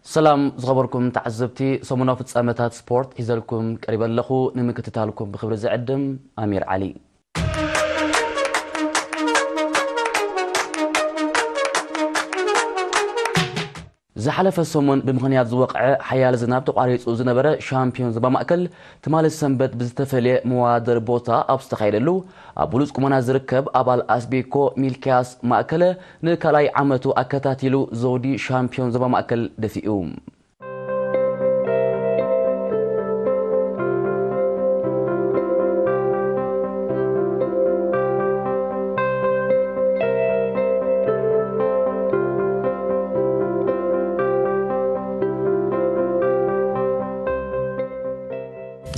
ሰላም ዝኸበርኩም ተዓዘብቲ፣ ሰሙናዊ ፍጻመታት ስፖርት ሒዘልኩም ቀሪበ ኣለኹ። ንምክትታልኩም ብኽብሪ ዝዕድም ኣሚር ዓሊ። ዝሓለፈ ሰሙን ብምኽንያት ዝወቕዐ ሓያል ዝናብ ተቋሪጹ ዝነበረ ሻምፒዮን ዞባ ማእከል፣ ትማሊ ሰንበት ብዝተፈልየ መዋደር ቦታ ኣብ ዝተኻየደሉ፣ ኣብ ብሉጽ ቁመና ዝርከብ ኣባል ኣስቤኮ ሚልኪያስ ማእከለ ንካልኣይ ዓመቱ ኣከታቲሉ ዘውዲ ሻምፒዮን ዞባ ማእከል ደፊኡ።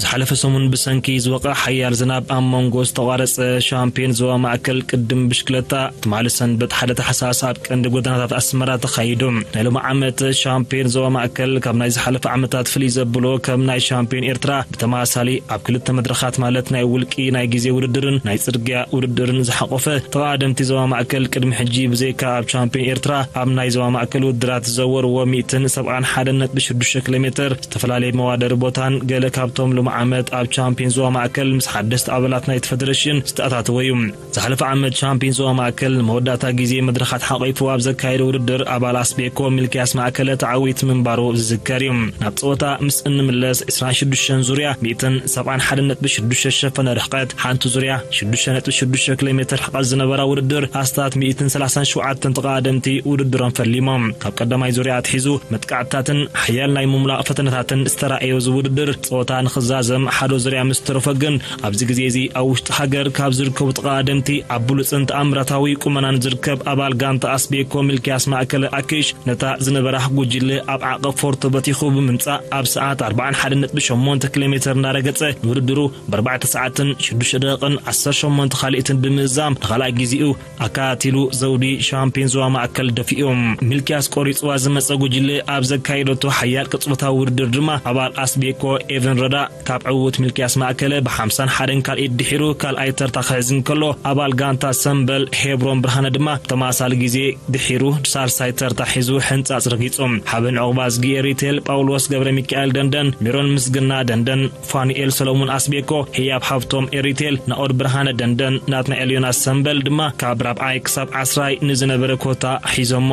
ዝሓለፈ ሰሙን ብሰንኪ ዝወቐ ሓያል ዝናብ ኣብ መንጎ ዝተቋረጸ ሻምፒዮን ዞባ ማእከል ቅድም ብሽክለታ ትማሊ ሰንበት ሓደ ታሕሳስ ኣብ ቀንዲ ጎደናታት ኣስመራ ተኻይዱ። ናይ ሎሚ ዓመት ሻምፒዮን ዞባ ማእከል ካብ ናይ ዝሓለፈ ዓመታት ፍልይ ዘብሎ ከም ናይ ሻምፒዮን ኤርትራ ብተመሳሳሊ ኣብ ክልተ መድረኻት ማለት ናይ ውልቂ ናይ ግዜ ውድድርን ናይ ጽርግያ ውድድርን ዝሓቆፈ ተቓደምቲ ዞባ ማእከል ቅድሚ ሕጂ ብዘይካ ኣብ ሻምፒዮን ኤርትራ ኣብ ናይ ዞባ ማእከል ውድድራት ዝዘወርዎ ሚእትን ሰብዓን ሓደን ነጥቢ ሽዱሽተ ኪሎ ሜትር ዝተፈላለየ መዋደሪ ቦታን ገለ ካብቶም ሎሚ ዓመት ኣብ ቻምፒዮን ዞባ ማእከል ምስ ሓደስቲ ኣባላት ናይቲ ፈደረሽን ዝተኣታተወ እዩ። ዝሓለፈ ዓመት ቻምፒዮን ዞባ ማእከል ንመወዳእታ ግዜ መድረኻት ሓቒፉ ኣብ ዘካየደ ውድድር ኣባል ኣስቤኮ ሚልክያስ ማእከለ ተዓዊቱ ምንባሩ ዝዝከር እዩ። ናብ ጸወታ ምስ እንምለስ ዕስራን ሽዱሽተን ዙርያ ሚእትን ሰብዓን ሓደን ነጥቢ ሽዱሽተ ዝሸፈነ ርሕቀት፣ ሓንቲ ዙርያ ሽዱሽተ ነጥቢ ሽዱሽተ ኪሎ ሜትር ርሕቀት ዝነበራ ውድድር ኣስታት ሚእትን ሰላሳን ሸውዓተን ተቐዳደምቲ ውድድሮም ፈሊሞም። ካብ ቀዳማይ ዙርያ ኣትሒዙ መጥቃዕትታትን ሓያል ናይ ምምላእ ፈተነታትን ዝተራእዮ እዚ ውድድር ጸወታ ንኽዛዘም ሓደ ዙርያ ምስ ተረፎ ግን ኣብዚ ግዜ እዚ ኣብ ውሽጢ ሃገር ካብ ዝርከቡ ተቐዳደምቲ ኣብ ብሉጽን ተኣምራታዊ ቁመናን ዝርከብ ኣባል ጋንታ ኣስቤኮ ሚልክያስ ማእከለ ኣኪሽ ነታ ዝነበራ ጉጅለ ኣብ ዓቐብ ፎርቶ በቲኹ ብምምጻእ ኣብ ሰዓት ኣርባዓን ሓደን ነጥቢ ሸሞንተ ኪሎ ሜትር እናረገጸ ንውድድሩ ብኣርባዕተ ሰዓትን ሽዱሽተ ደቂቕን ዓሰርተ ሸሞንተ ካልኢትን ብምእዛም ንኻልኣይ ግዜኡ ኣካቲሉ ዘውዲ ሻምፒዮን ዞባ ማእከል ደፊኡ። ሚልክያስ ቆሪጽዋ ዝመጸ ጉጅለ ኣብ ዘካየደቶ ሓያል ቅጽበታዊ ውድድር ድማ ኣባል ኣስቤኮ ኤቨን ረዳ ካብ ዕዉት ሚልክያስ ማእከለ ብሓምሳን ሓደን ካልኢት ድሒሩ ካልኣይ ተርታ ክሕዝ እንከሎ፣ ኣባል ጋንታ ሰምበል ሄብሮን ብርሃነ ድማ ብተመሳሳሊ ግዜ ድሒሩ ሳልሳይ ተርታ ሒዙ ሕንጻጽ ረጊጹ። ሓበን ዑቕባዝጊ ኤሪቴል፣ ጳውሎስ ገብረ ሚካኤል ደንደን፣ ሜሮን ምስግና ደንደን፣ ፋኑኤል ሰሎሞን ኣስቤኮ፣ ህያብ ሃብቶም ኤሪቴል፣ ናኦድ ብርሃነ ደንደን፣ ናትናኤል ዮናስ ሰምበል ድማ ካብ ራብዓይ ክሳብ ዓስራይ ንዝነበረ ኮታ ሒዞሞ።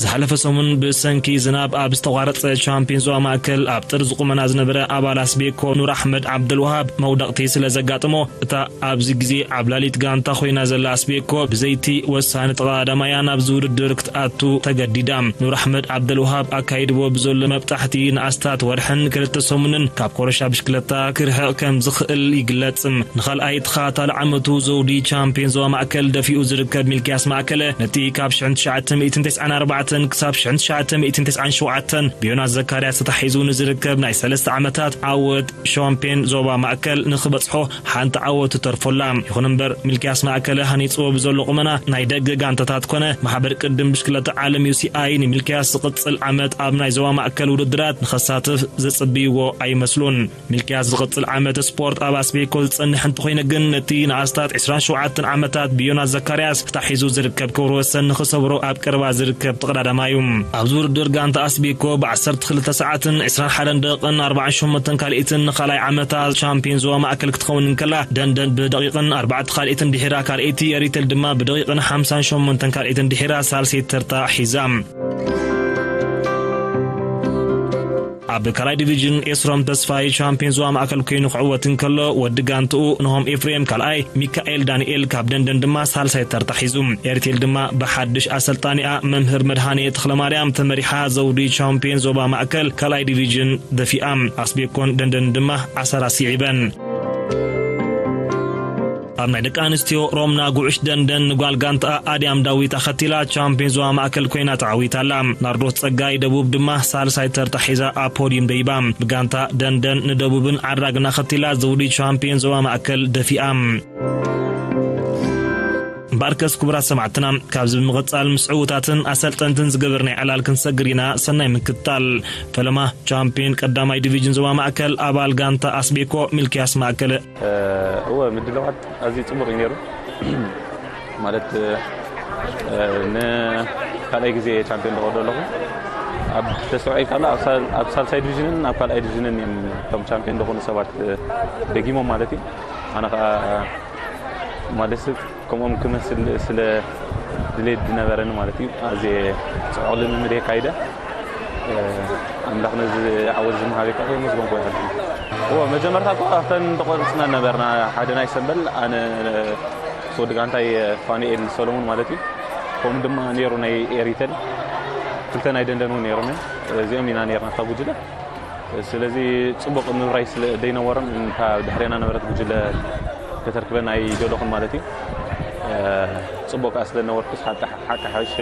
ዝሓለፈ ሰሙን ብሰንኪ ዝናብ ኣብ ዝተቋረጸ ቻምፒዮን ዞባ ማእከል ኣብ ጥርዚ ቁመና ዝነበረ ኣባል ኣስቤኮ ኑር ኣሕመድ ዓብደልውሃብ መውደቕቲ ስለ ዘጋጠሞ፣ እታ ኣብዚ ግዜ ዓብላሊት ጋንታ ኮይና ዘላ ኣስቤኮ ብዘይቲ ወሳኒ ተቐዳዳማያ ናብዚ ውድድር ክትኣቱ ተገዲዳ። ኑር ኣሕመድ ዓብደልውሃብ ኣካይድዎ ብዘሎ መብጣሕቲ ንኣስታት ወርሕን ክልተ ሰሙንን ካብ ኮረሻ ብሽክለታ ክርሕቕ ከም ዝኽእል ይግለጽ። ንኻልኣይ ተኸታታሊ ዓመቱ ዘውዲ ቻምፒዮን ዞባ ማእከል ደፊኡ ዝርከብ ሚልክያስ ማእከለ ነቲ ካብ ሽሕን ትሽዓተ ሚእትን ተስዓን ኣርባዕተን ክሳብ ሽሕን ትሽዓተ ሚእትን ተስዓን ሸውዓተን ብዮናስ ዘካርያስ ተታሒዙ ንዝርከብ ናይ ሰለስተ ዓመታት ዓወት ሻምፒዮን ዞባ ማእከል ንኽበጽሖ ሓንቲ ዓወት ትተርፎላ። ይኹን እምበር፣ ሚልክያስ ማእከለ ሃኒጽዎ ብዘሎ ቁመና ናይ ደገ ጋንታታት ኮነ ማሕበር ቅድም ብሽክለታ ዓለም ዩ ሲ ኣይ ንሚልክያስ ዝቕጽል ዓመት ኣብ ናይ ዞባ ማእከል ውድድራት ንኸሳትፍ ዝጽብይዎ ኣይመስሉን። ሚልክያስ ዝቕጽል ዓመት ስፖርት ኣብ ኣስቤኮ ዝጸንሕ እንተኾይነ ግን፣ ነቲ ንኣስታት ዕስራን ሸውዓተን ዓመታት ብዮናስ ዘካርያስ ተታሒዙ ዝርከብ ክብረ ወሰን ንኽሰብሮ ኣብ ቀረባ ዝርከብ ተቐዳዳማይ እዩ። ኣብዚ ውድድር ጋንታ ኣስቤኮ ብዓሰርተ ክልተ ሰዓትን ዕስራን ሓደን ደቂቕን ኣርባዓን ሸሞንተን ካልኢትን ንኻልኣይ ዓመታ ቻምፒዮን ዞባ ማእከል ክትኸውን እንከላ፣ ደንደን ብደቂቕን ኣርባዕተ ካልኢትን ድሒራ ካልኣይቲ፣ ኤሪቴል ድማ ብደቂቕን ሓምሳን ሸሞንተን ካልኢትን ድሒራ ሳልሰይቲ ተርታ ሒዛ። ኣብ ካልኣይ ዲቪዥን ኤስሮም ተስፋይ ቻምፒዮን ዞባ ማእከል ኮይኑ ክዕወት እንከሎ፣ ወዲ ጋንትኡ ንሆም ኤፍሬም ካልኣይ፣ ሚካኤል ዳንኤል ካብ ደንደን ድማ ሳልሳይ ተርታ ሒዙ። ኤሪቴል ድማ ብሓድሽ ኣሰልጣኒኣ መምህር መድሃኔ ተኽለማርያም ተመሪሓ ዘውዲ ቻምፒዮን ዞባ ማእከል ካልኣይ ዲቪዥን ደፊኣ። ኣስቤኮን ደንደን ድማ ዓሰራ ስዒበን። ኣብ ናይ ደቂ ኣንስትዮ ሮምና ጉዑሽ ደንደን ንጓል ጋንታኣ ኣድያም ዳዊት ኣኸቲላ ቻምፒዮን ዞባ ማእከል ኮይና ተዓዊታ ኣላ። ናርዶስ ጸጋይ ደቡብ ድማ ሳልሳይ ተርታ ሒዛ ኣብ ፖዲየም ደይባ። ብጋንታ ደንደን ንደቡብን ዓድራግን ኣኸቲላ ዝውዲ ቻምፒዮን ዞባ ማእከል ደፊኣ። እምበኣርከስ ክቡራት ሰማዕትና፣ ካብዚ ብምቕጻል ምስ ዕዉታትን ኣሰልጠንትን ዝገበርናይ ዕላል ክንሰግር ኢና። ሰናይ ምክትታል። ፈለማ ቻምፒዮን ቀዳማይ ዲቪዥን ዞባ ማእከል ኣባል ጋንታ ኣስቤኮ ሚልክያስ ማእከለ። እወ፣ ምድላዋት ኣዝዩ ጽቡቕ እዩ ነይሩ። ማለት ንካልኣይ ግዜ ቻምፒዮን ዝኸዶ ኣለኹ። ኣብ ተስተውዒልካ ኣሎ ኣብ ሳልሳይ ዲቪዥንን ኣብ ካልኣይ ዲቪዥንን እዮም እቶም ቻምፒዮን ዝኾኑ ሰባት ደጊሞም ማለት እዩ። ኣነ ከዓ ማለት ከምኦም ክመስል ስለ ድሌት ዝነበረኒ ማለት እዩ። ኣዝየ ጽዑቕ ልምምድ የካይደ። ኣምላኽ ነዚ ዓወት ዝመሃበካ ከየመስገንኩ ይሓልፍ። እዎ፣ መጀመርታ እኮ ኣብተን ተቆርጽና ነበርና። ሓደ ናይ ሰንበል ኣነ፣ ወዲ ጋንታይ ፋኑኤል ሰሎሙን ማለት እዩ። ከምኡ ድማ ነይሩ ናይ ኤሪተል፣ ክልተ ናይ ደንደን እውን ነይሮም እዮም። እዚኦም ኢና ነይርና እታ ጉጅለ። ስለዚ ጽቡቕ ምብራይ ስለ ዘይነበሮም እታ ድሕሬና ነበረት ጉጅለ ከተርክበን ኣይደለኹን ማለት እዩ። ጽቡቕ ከኣ ስለ ነበርኩስ ሓቂ ሓቂ ሓሽ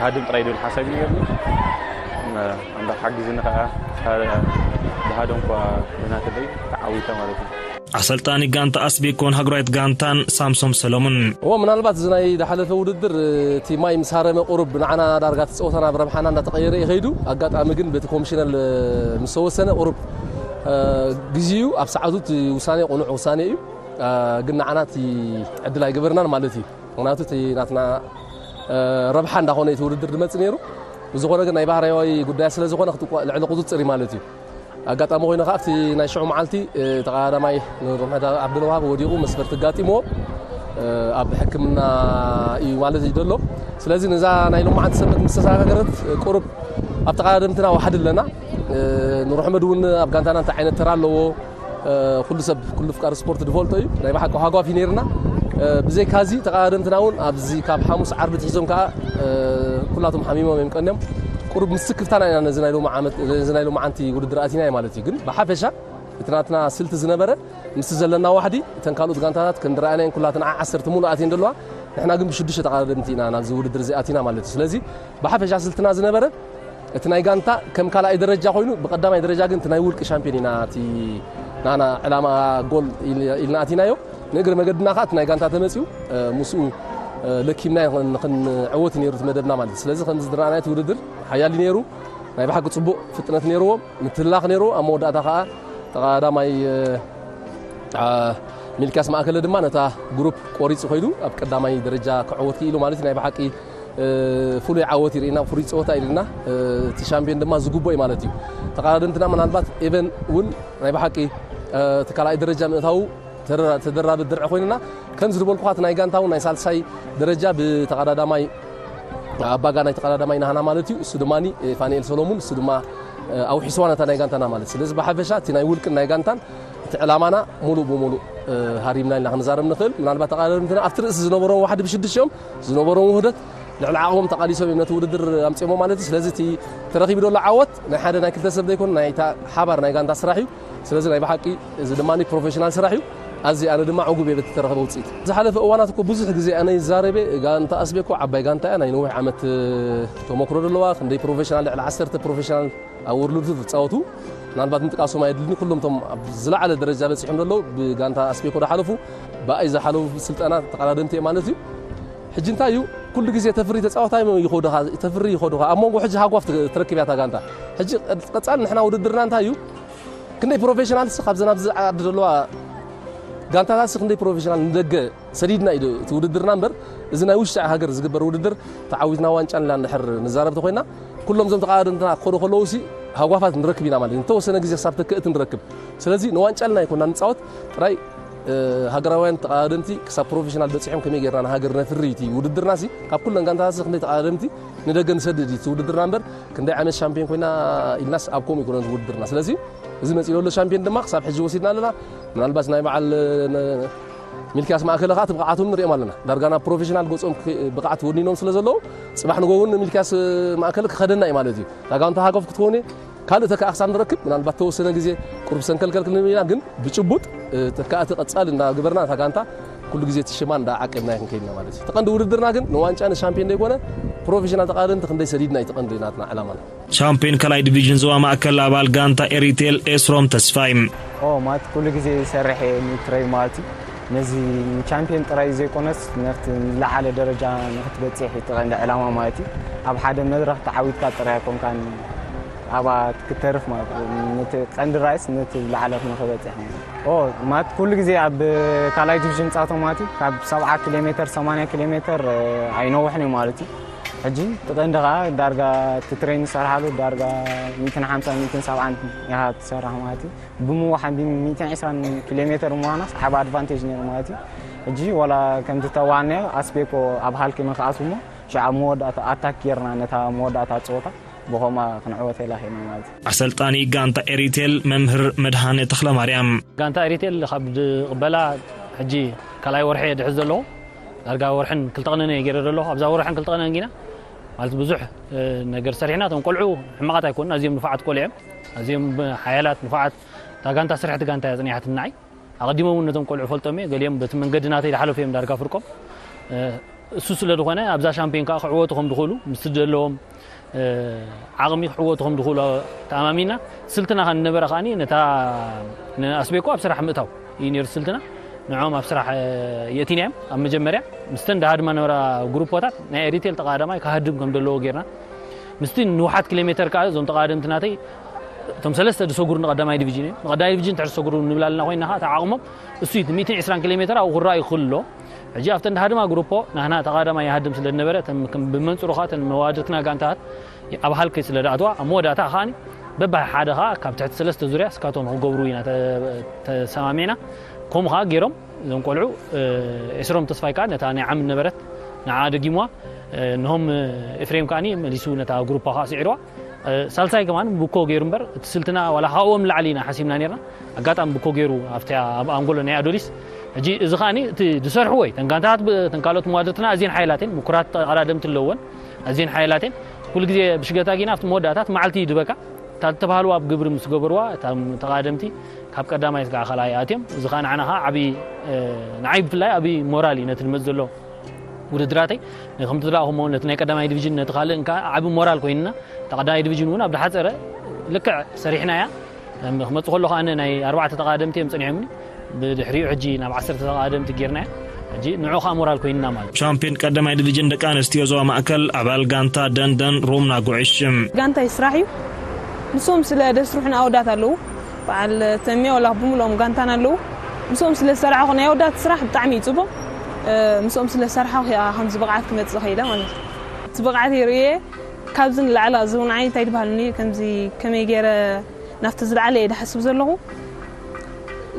ሃድም ጥራይ ድብል ሓሳብ እዩ ነይርኒ። ኣምላኽ ሓጊዝኒ ከኣ ብሃደም እኳ ብናተለይ ተዓዊተ ማለት እዩ። ኣሰልጣኒ ጋንታ ኣስቤኮን ሃገራዊት ጋንታን ሳምሶም ሰሎሙን። እዎ፣ ምናልባት እዚ ናይ ዝሓለፈ ውድድር እቲ ማይ ምስ ሃረመ ቁሩብ ንዓና ዳርጋ እቲ ፀወታና ብረብሓና እንዳተቐየረ እዩ ከይዱ። ኣጋጣሚ ግን በቲ ኮሚሽነል ምስ ተወሰነ ቁሩብ ግዜኡ ኣብ ሰዓቱ እቲ ውሳኔ ቁኑዕ ውሳኔ እዩ። ግን ንዓና እቲ ዕድል ኣይገበርናን ማለት እዩ። ምክንያቱ እቲ ናትና ረብሓ እንዳኾነ እቲ ውድድር ዝመፅእ ነይሩ። ብዝኾነ ግን ናይ ባህርያዊ ጉዳያት ስለ ዝኾነ ልዕሊ ቁፅፅር እዩ ማለት እዩ። ኣጋጣሚ ኮይኑ ከዓ ኣብቲ ናይ ሽዑ መዓልቲ ተቐዳዳማይ ኑርመሕመድ ዓብዱልዋሃብ ወዲቑ መስፈርቲ ኣጋጢምዎ ኣብ ሕክምና እዩ ማለት እዩ ዘሎ። ስለዚ ነዛ ናይ ሎማዓንቲ ሰንበት ምስ ተሰጋገረት ቁሩብ ኣብ ተቐዳደምትና ዋሕዲ ኣለና። ኑርመሕመድ እውን ኣብ ጋንታና እንታይ ዓይነት ተራ ኣለዎ ኩሉ ሰብ ኩሉ ፍቃር ስፖርት ዝፈልጦ እዩ። ናይ ብሓቂ ሃጓፍ እዩ ነይርና። ብዘይካዚ ተቐዳደምትና እውን ኣብዚ ካብ ሓሙስ ዓርቢ ትሒዞም ከዓ ኩላቶም ሓሚሞም እዮም ቀንዮም። ቁሩብ ምስ ስክፍታና ኢና ነዚ ናይ ሎሚ ዓመት ነዚ ናይ ሎሚ ዓንቲ ውድድር ኣቲናዮ ማለት እዩ። ግን ብሓፈሻ እቲ ናትና ስልቲ ዝነበረ ምስቲ ዘለና ዋሕዲ እተን ካልኦት ጋንታታት ከም ዝረኣናየን ኩላተን ዓ ዓሰርተ ሙሉኣት እየን ዘለዋ። ንሕና ግን ብሽዱሽተ ተቐዳደምቲ ኢና ናብዚ ውድድር እዚ ኣቲና ማለት እዩ። ስለዚ ብሓፈሻ ስልትና ዝነበረ እቲ ናይ ጋንታ ከም ካልኣይ ደረጃ ኮይኑ ብቀዳማይ ደረጃ ግን እቲ ናይ ውልቂ ሻምፒዮን ኢና እቲ ናና ዕላማ ጎል ኢልና ኣቲናዮ። ንእግሪ መገድና ከዓ እቲ ናይ ጋንታ ተመፅዩ ምስኡ ለኪምና ንክንዕወት ነይሩ እቲ መደብና ማለት እዩ። ስለዚ ከምዚ ዝረኣናዮ እቲ ውድድር ሓያል ነይሩ። ናይ ብሓቂ ፅቡቕ ፍጥነት ነይርዎ፣ ምትላኽ ነይርዎ። ኣብ መወዳእታ ከዓ ተቐዳማይ ሚልክያስ ማእከለ ድማ ነታ ግሩፕ ቆሪፁ ከይዱ ኣብ ቀዳማይ ደረጃ ክዕወት ክኢሉ ማለት እዩ። ናይ ብሓቂ ፍሉይ ዓወት ይርኢና፣ ፍሉይ ፀወታ ይርኢና። እቲ ሻምፒዮን ድማ ዝግቦ እዩ ማለት እዩ። ተቐዳደምትና ምናልባት ኤቨን እውን ናይ ብሓቂ እቲ ካልኣይ ደረጃ ምእታዉ ተደራቢ ድርዒ ኮይንና ከም ዝድበልኩኻ እቲ ናይ ጋንታ እውን ናይ ሳልሳይ ደረጃ ብተቐዳዳማይ ኣባጋ ናይ ተቐዳዳማይ ናህና ማለት እዩ። እሱ ድማ ፋንኤል ሰሎሙን እሱ ድማ ኣውሒስዋ ነታ ናይ ጋንታና ማለት። ስለዚ ብሓፈሻ እቲ ናይ ውልቅን ናይ ጋንታን እቲ ዕላማና ሙሉእ ብሙሉእ ሃሪምና ኢልና ክንዛረብ ንኽእል። ምናልባት ተቐዳደምትና ኣብቲ ርእሲ ዝነበሮም ዋሕዲ ብሽዱሽኦም ዝነበሮም ውህደት ልዕሊ ዓቕሞም ተቓሊሶም እዮም ነቲ ውድድር ኣምፅኦሞ ማለት እዩ። ስለዚ እቲ ተረኺቡ ዘሎ ዓወት ናይ ሓደ ናይ ክልተ ሰብ ዘይኮነ ናይ ሓባር ናይ ጋንታ ስራሕ እዩ። ስለዚ ናይ ብሓቂ እዚ ድማ ፕሮፌሽናል ስራሕ እዩ። ኣዚ ኣነ ድማ ዕጉብ እየ በቲ ተረኸበ ውፅኢት። ዝሓለፈ እዋናት እኮ ብዙሕ ግዜ ኣነ ይዛረበ ጋንታ ኣስቤኮ ዓባይ ጋንታ እያ ናይ ነዊሕ ዓመት ተመክሮ ዘለዋ ክንደይ ፕሮፌሽናል ልዕሊ ዓሰርተ ፕሮፌሽናል ኣብ ወርልድ ቱር ዝፃወቱ ምናልባት ምጥቃሶም ኣየድልኒ። ኩሎም ቶም ኣብ ዝለዓለ ደረጃ በፂሖም ዘለዉ ብጋንታ ኣስቤኮ ዝሓለፉ ብኣይ ዝሓለፉ ስልጠና ተቐዳደምቲ እዮም ማለት እዩ። ሕጂ እንታይ እዩ ኩሉ ግዜ ተፍሪ ተፃወታይ ይኸዱኻ ተፍሪ ይኸዱኻ ኣብ መንጎ ሕጂ ሃጓፍ ትረክብ እያ እታ ጋንታ። ሕጂ ቀፃሊ ንሕና ውድድርና እንታይ እዩ ክንደይ ፕሮፌሽናልስ ካብዘን ኣብዚ ዓዲ ዘለዋ ጋንታታትስ ክንደይ ፕሮፌሽናል ንደገ ሰዲድና እዩ እቲ ውድድርና እምበር እዚ ናይ ውሽጢ ሃገር ዝግበር ውድድር ተዓዊትና ዋንጫ ንላ እንድሕር ንዛረብ ተኮይና ኩሎም እዞም ተቃዳደምትና ክኸዱ ከለዉ ሲ ሃጓፋት ንረክብ ኢና ማለት እዩ። ንተወሰነ ግዜ ክሳብ ተክእት ንረክብ። ስለዚ ንዋንጫ ልና ይኮና ንፃወት ጥራይ ሃገራውያን ተቃዳደምቲ ክሳብ ፕሮፌሽናል በፂሖም ከመይ ጌርና ንሃገር ነፍሪ እቲ ውድድርና ሲ ካብ ኩለን ጋንታታት ክንደይ ተቃዳደምቲ ንደገ ንሰድድ እዩ እቲ ውድድርና እምበር ክንደይ ዓይነት ሻምፒዮን ኮይና ኢልናስ ኣብ ከምኡ ይኮነ ውድድርና። ስለዚ እዚ መፂኡ ዘሎ ሻምፒዮን ድማ ክሳብ ሕጂ ወሲድና ኣለና። ምናልባት ናይ በዓል ሚልክያስ ማእከለ ከዓ እቲ ብቕዓቶም ንሪኦም ኣለና። ዳርጋ ናብ ፕሮፌሽናል ገፆም ብቕዓት ወኒኖም ስለ ዘለዉ ፅባሕ ንጎ እውን ሚልክያስ ማእከለ ክኸደና እዩ ማለት እዩ። እታ ጋንታ ሃገፍ ክትከውን ካልእ ተካእ ክሳብ ንረክብ ምናልባት ተወሰነ ግዜ ቁርብ ሰንከልከል ክንብል ኢና። ግን ብጭቡጥ ተካእቲ ቀፃል እንዳገበርና እታ ጋንታ ኩሉ ግዜ እቲ ሽማ እንዳዓቀብና ክንከይድና ማለት እዩ። እቲ ቀንዲ ውድድርና ግን ንዋንጫ ንሻምፒዮን ዘይኮነ ፕሮፌሽናል ተቓደምቲ ክንደይ ሰዲድና እዩ እቲ ቀንዲ ናትና ዕላማና። ሻምፒዮን ካልኣይ ዲቪዥን ዞባ ማእከል ኣባል ጋንታ ኤሪቴል ኤስሮም ተስፋይ። ኦ ማለት ኩሉ ግዜ ይሰርሕ እየ ንትረይ ማለት እዩ። ነዚ ንቻምፒዮን ጥራይ ዘይኮነስ ነቲ ንላዓለ ደረጃ ንክትበፅሕ እቲ ቀንዲ ዕላማ ማለት እዩ። ኣብ ሓደ መድረክ ተዓዊትካ ጥራይ ኣይኮንካን ኣብኣ ክትተርፍ ማለት እዩ። ነቲ ቀንዲ ራእይስ ነቲ ላዕለ ንክበፅሕ ማለት እዩ። ኦ ማለት ኩሉ ግዜ ኣብ ካልኣይ ዲቪዥን ፃቶ ማለት እዩ ካብ ሰብዓ ኪሎ ሜትር ሰማንያ ኪሎ ሜትር ኣይነውሕን እዩ ማለት እዩ። ሕጂ እቲ ቀንዲ ከዓ ዳርጋ እቲ ትሬን ዝሰርሓሉ ዳርጋ ሚእትን ሓምሳን ሚእትን ሰብዓን ኢኻ ትሰርሕ ማለት እዩ። ብምውሓን ብ ሚእትን ዕስራን ኪሎ ሜትር ምዃናስ ዓብ ኣድቫንቴጅ ነይሩ ማለት እዩ። ሕጂ ዋላ ከምቲ ተዋናዮ ኣስቤኮ ኣብ ሃልኪ ምክኣስ እሞ ሽዓ መወዳእታ ኣታክ ጌርና ነታ መወዳእታ ፀወታ ብኸማ ክንዕወት የላኺና ማለት እዩ። ኣሰልጣኒ ጋንታ ኤሪቴል መምህር መድሃነ ተኽለማርያም። ጋንታ ኤሪቴል ካብ ድቕበላ ሕጂ ካልኣይ ወርሒ ድሕዝ ዘለዎ ዳርጋ ወርሕን ክልተ ቀነን እየ ገይረ ዘሎ። ኣብዛ ወርሕን ክልተ ቀነን ጊና ማለት ብዙሕ ነገር ሰሪሕና። እቶም ቆልዑ ሕማቓት ኣይኮኑን፣ ኣዝዮም ንፉዓት ቆልዑ እዮም። ኣዝዮም ሓያላት ንፉዓት። እታ ጋንታ ስርሕቲ ጋንታ እያ ጽኒሓትኒ ንዓይ። ኣቐዲሞም እውን ነቶም ቆልዑ ፈልጦም እየ። ገሊኦም በቲ መንገዲ ናተይ ዝሓለፉ እዮም ዳርጋ ፍርቆም። እሱ ስለ ዝኾነ ኣብዛ ሻምፒዮን ከዓ ክዕወቱ ከም ዝኽእሉ ምስቲ ዘለዎም ዓቕሚ ክዕወቱ ከም ዝኽእሉ ተኣማሚና። ስልትና ከ ነበረ ከኣ ነታ ንኣስቤኮ ኣብ ስራሕ ምእታው እዩ ነይሩ ስልትና። ንዕኦም ኣብ ስራሕ የእቲናዮም ኣብ መጀመርያ ምስተን ደሃድማ ነበራ ግሩፖታት ናይ ኤሪቴል ተቓዳማይ ክሃድም ከም ዘለዎ ጌርና። ምስቲ ንውሓት ኪሎ ሜተር ከዓ እዞም ተቓደምቲ ናተይ እቶም ሰለስተ ዝሰጉሩ ንቐዳማይ ዲቪዥን እዮም። ንቐዳማይ ዲቪዥን ትሕቲ ዝሰጉሩ ንብል ኣለና ኮይና ከዓ ተዓቕሞም እሱ እዩ። እቲ ሚእትን ዕስራን ኪሎ ሜተር ኣብኡ ክረኣዩ ክኽእል ኣለዎ። ሕጂ ኣብተን ድሃድማ ግሩፖ ናህና ተቓዳማይ ይሃድም ስለ ዝነበረ እተን ከም- ብመንፅሩ ከዓ እተን መዋድርትና ጋንታታት ኣብ ሃልኪ ስለ ዝኣትዋ ኣብ መወዳእታ ከዓ በባይ ሓደ ከዓ ካብ ትሕቲ ሰለስተ ዙርያ እስካቶም ክገብሩ ኢና ተ- ተሰማሚዕና። ከምኡ ከዓ ገይሮም እዞም ቆልዑ ኤስሮም ተስፋይ ከዓ ነታ ናይ ዓም ነበረት ንዓ ደጊምዋ። ንሆም ኤፍሬም ከዓ መሊሱ ነታ ግሩፓ ከዓ ስዒርዋ። ሳልሳይ ከማን ብኮ ገይሩ እምበር እቲ ስልትና ዋላ ካብኦም ንላዕሊ ኢና ሓሲብና ነርና። ኣጋጣሚ ብኮ ገይሩ ኣብቲ ኣብ ኣንጎሎ ናይ ኣዶሊስ። ሕጂ እዚ ከዓ እቲ ዝሰርሕዎ እዩ። ተን ጋንታት ተን ካልኦት መዋድርትና ኣዝየን ሓይላትን ምኩራት ተቐዳደምቲ ኣለዎን ኣዝየን ሓይላትን ኩሉ ግዜ ብሽገታ ጊና ኣብቲ መወዳእታት መዓልቲ ይድበካ እታ ዝተባህልዋ ኣብ ግብሪ ምስ ገበርዋ እታ ተቐዳደምቲ ካብ ቀዳማይ ስጋዕ ካልኣይ ኣትዮም። እዚ ከዓ ንዓና ከዓ ዓብዪ ንዓይ ብፍላይ ዓብዪ ሞራል እዩ ነቲ ዝመፅ ዘሎ ውድድራተይ። ከምቲ ዝረኣኹሞ ነቲ ናይ ቀዳማይ ዲቪዥን ነቲ ካልእን ከዓ ዓቢ ሞራል ኮይንና እታ ቀዳማይ ዲቪዥን እውን ኣብ ዝሓፀረ ልክዕ ሰሪሕናያ። ክመፅእ ከሎ ከዓ ናይ ኣርባዕተ ተቓደምቲ እዮም ፀኒሖምኒ። ብድሕሪኡ ሕጂ ናብ ዓሰርተ ተቓደምቲ ጌርናዮ። ሕጂ ንዑ ከዓ ሞራል ኮይንና ማለት እዩ። ሻምፒዮን ቀዳማይ ዲቪዥን ደቂ ኣንስትዮ ዞባ ማእከል ኣባል ጋንታ ደንደን ሩምና ጉዕሽ። ጋንታይ ስራሕ እዩ። ንሶም ስለ ደስርሑን ኣወዳት ኣለዉ። በዓል ተሚያ ወላ ብምልኦም ጋንታና ኣለዉ። ምስኦም ስለ ዝሰራሕኹ ናይ ኣወዳት ስራሕ ብጣዕሚ እዩ ፅቡቕ። ምስኦም ስለ ዝሰራሕኹ እያ ከምዚ ብቕዓት ክመፅእ ኸኢለ ማለት እዩ። እቲ ብቕዓት ይርእየ ካብዚ ንላዕሊ ኣብዚ እውን ዓይኒ እንታይ ድበሃሉኒ ከምዚ ከመይ ገይረ ናብቲ ዝለዓለ እየ ድሓስብ ዘለኹ።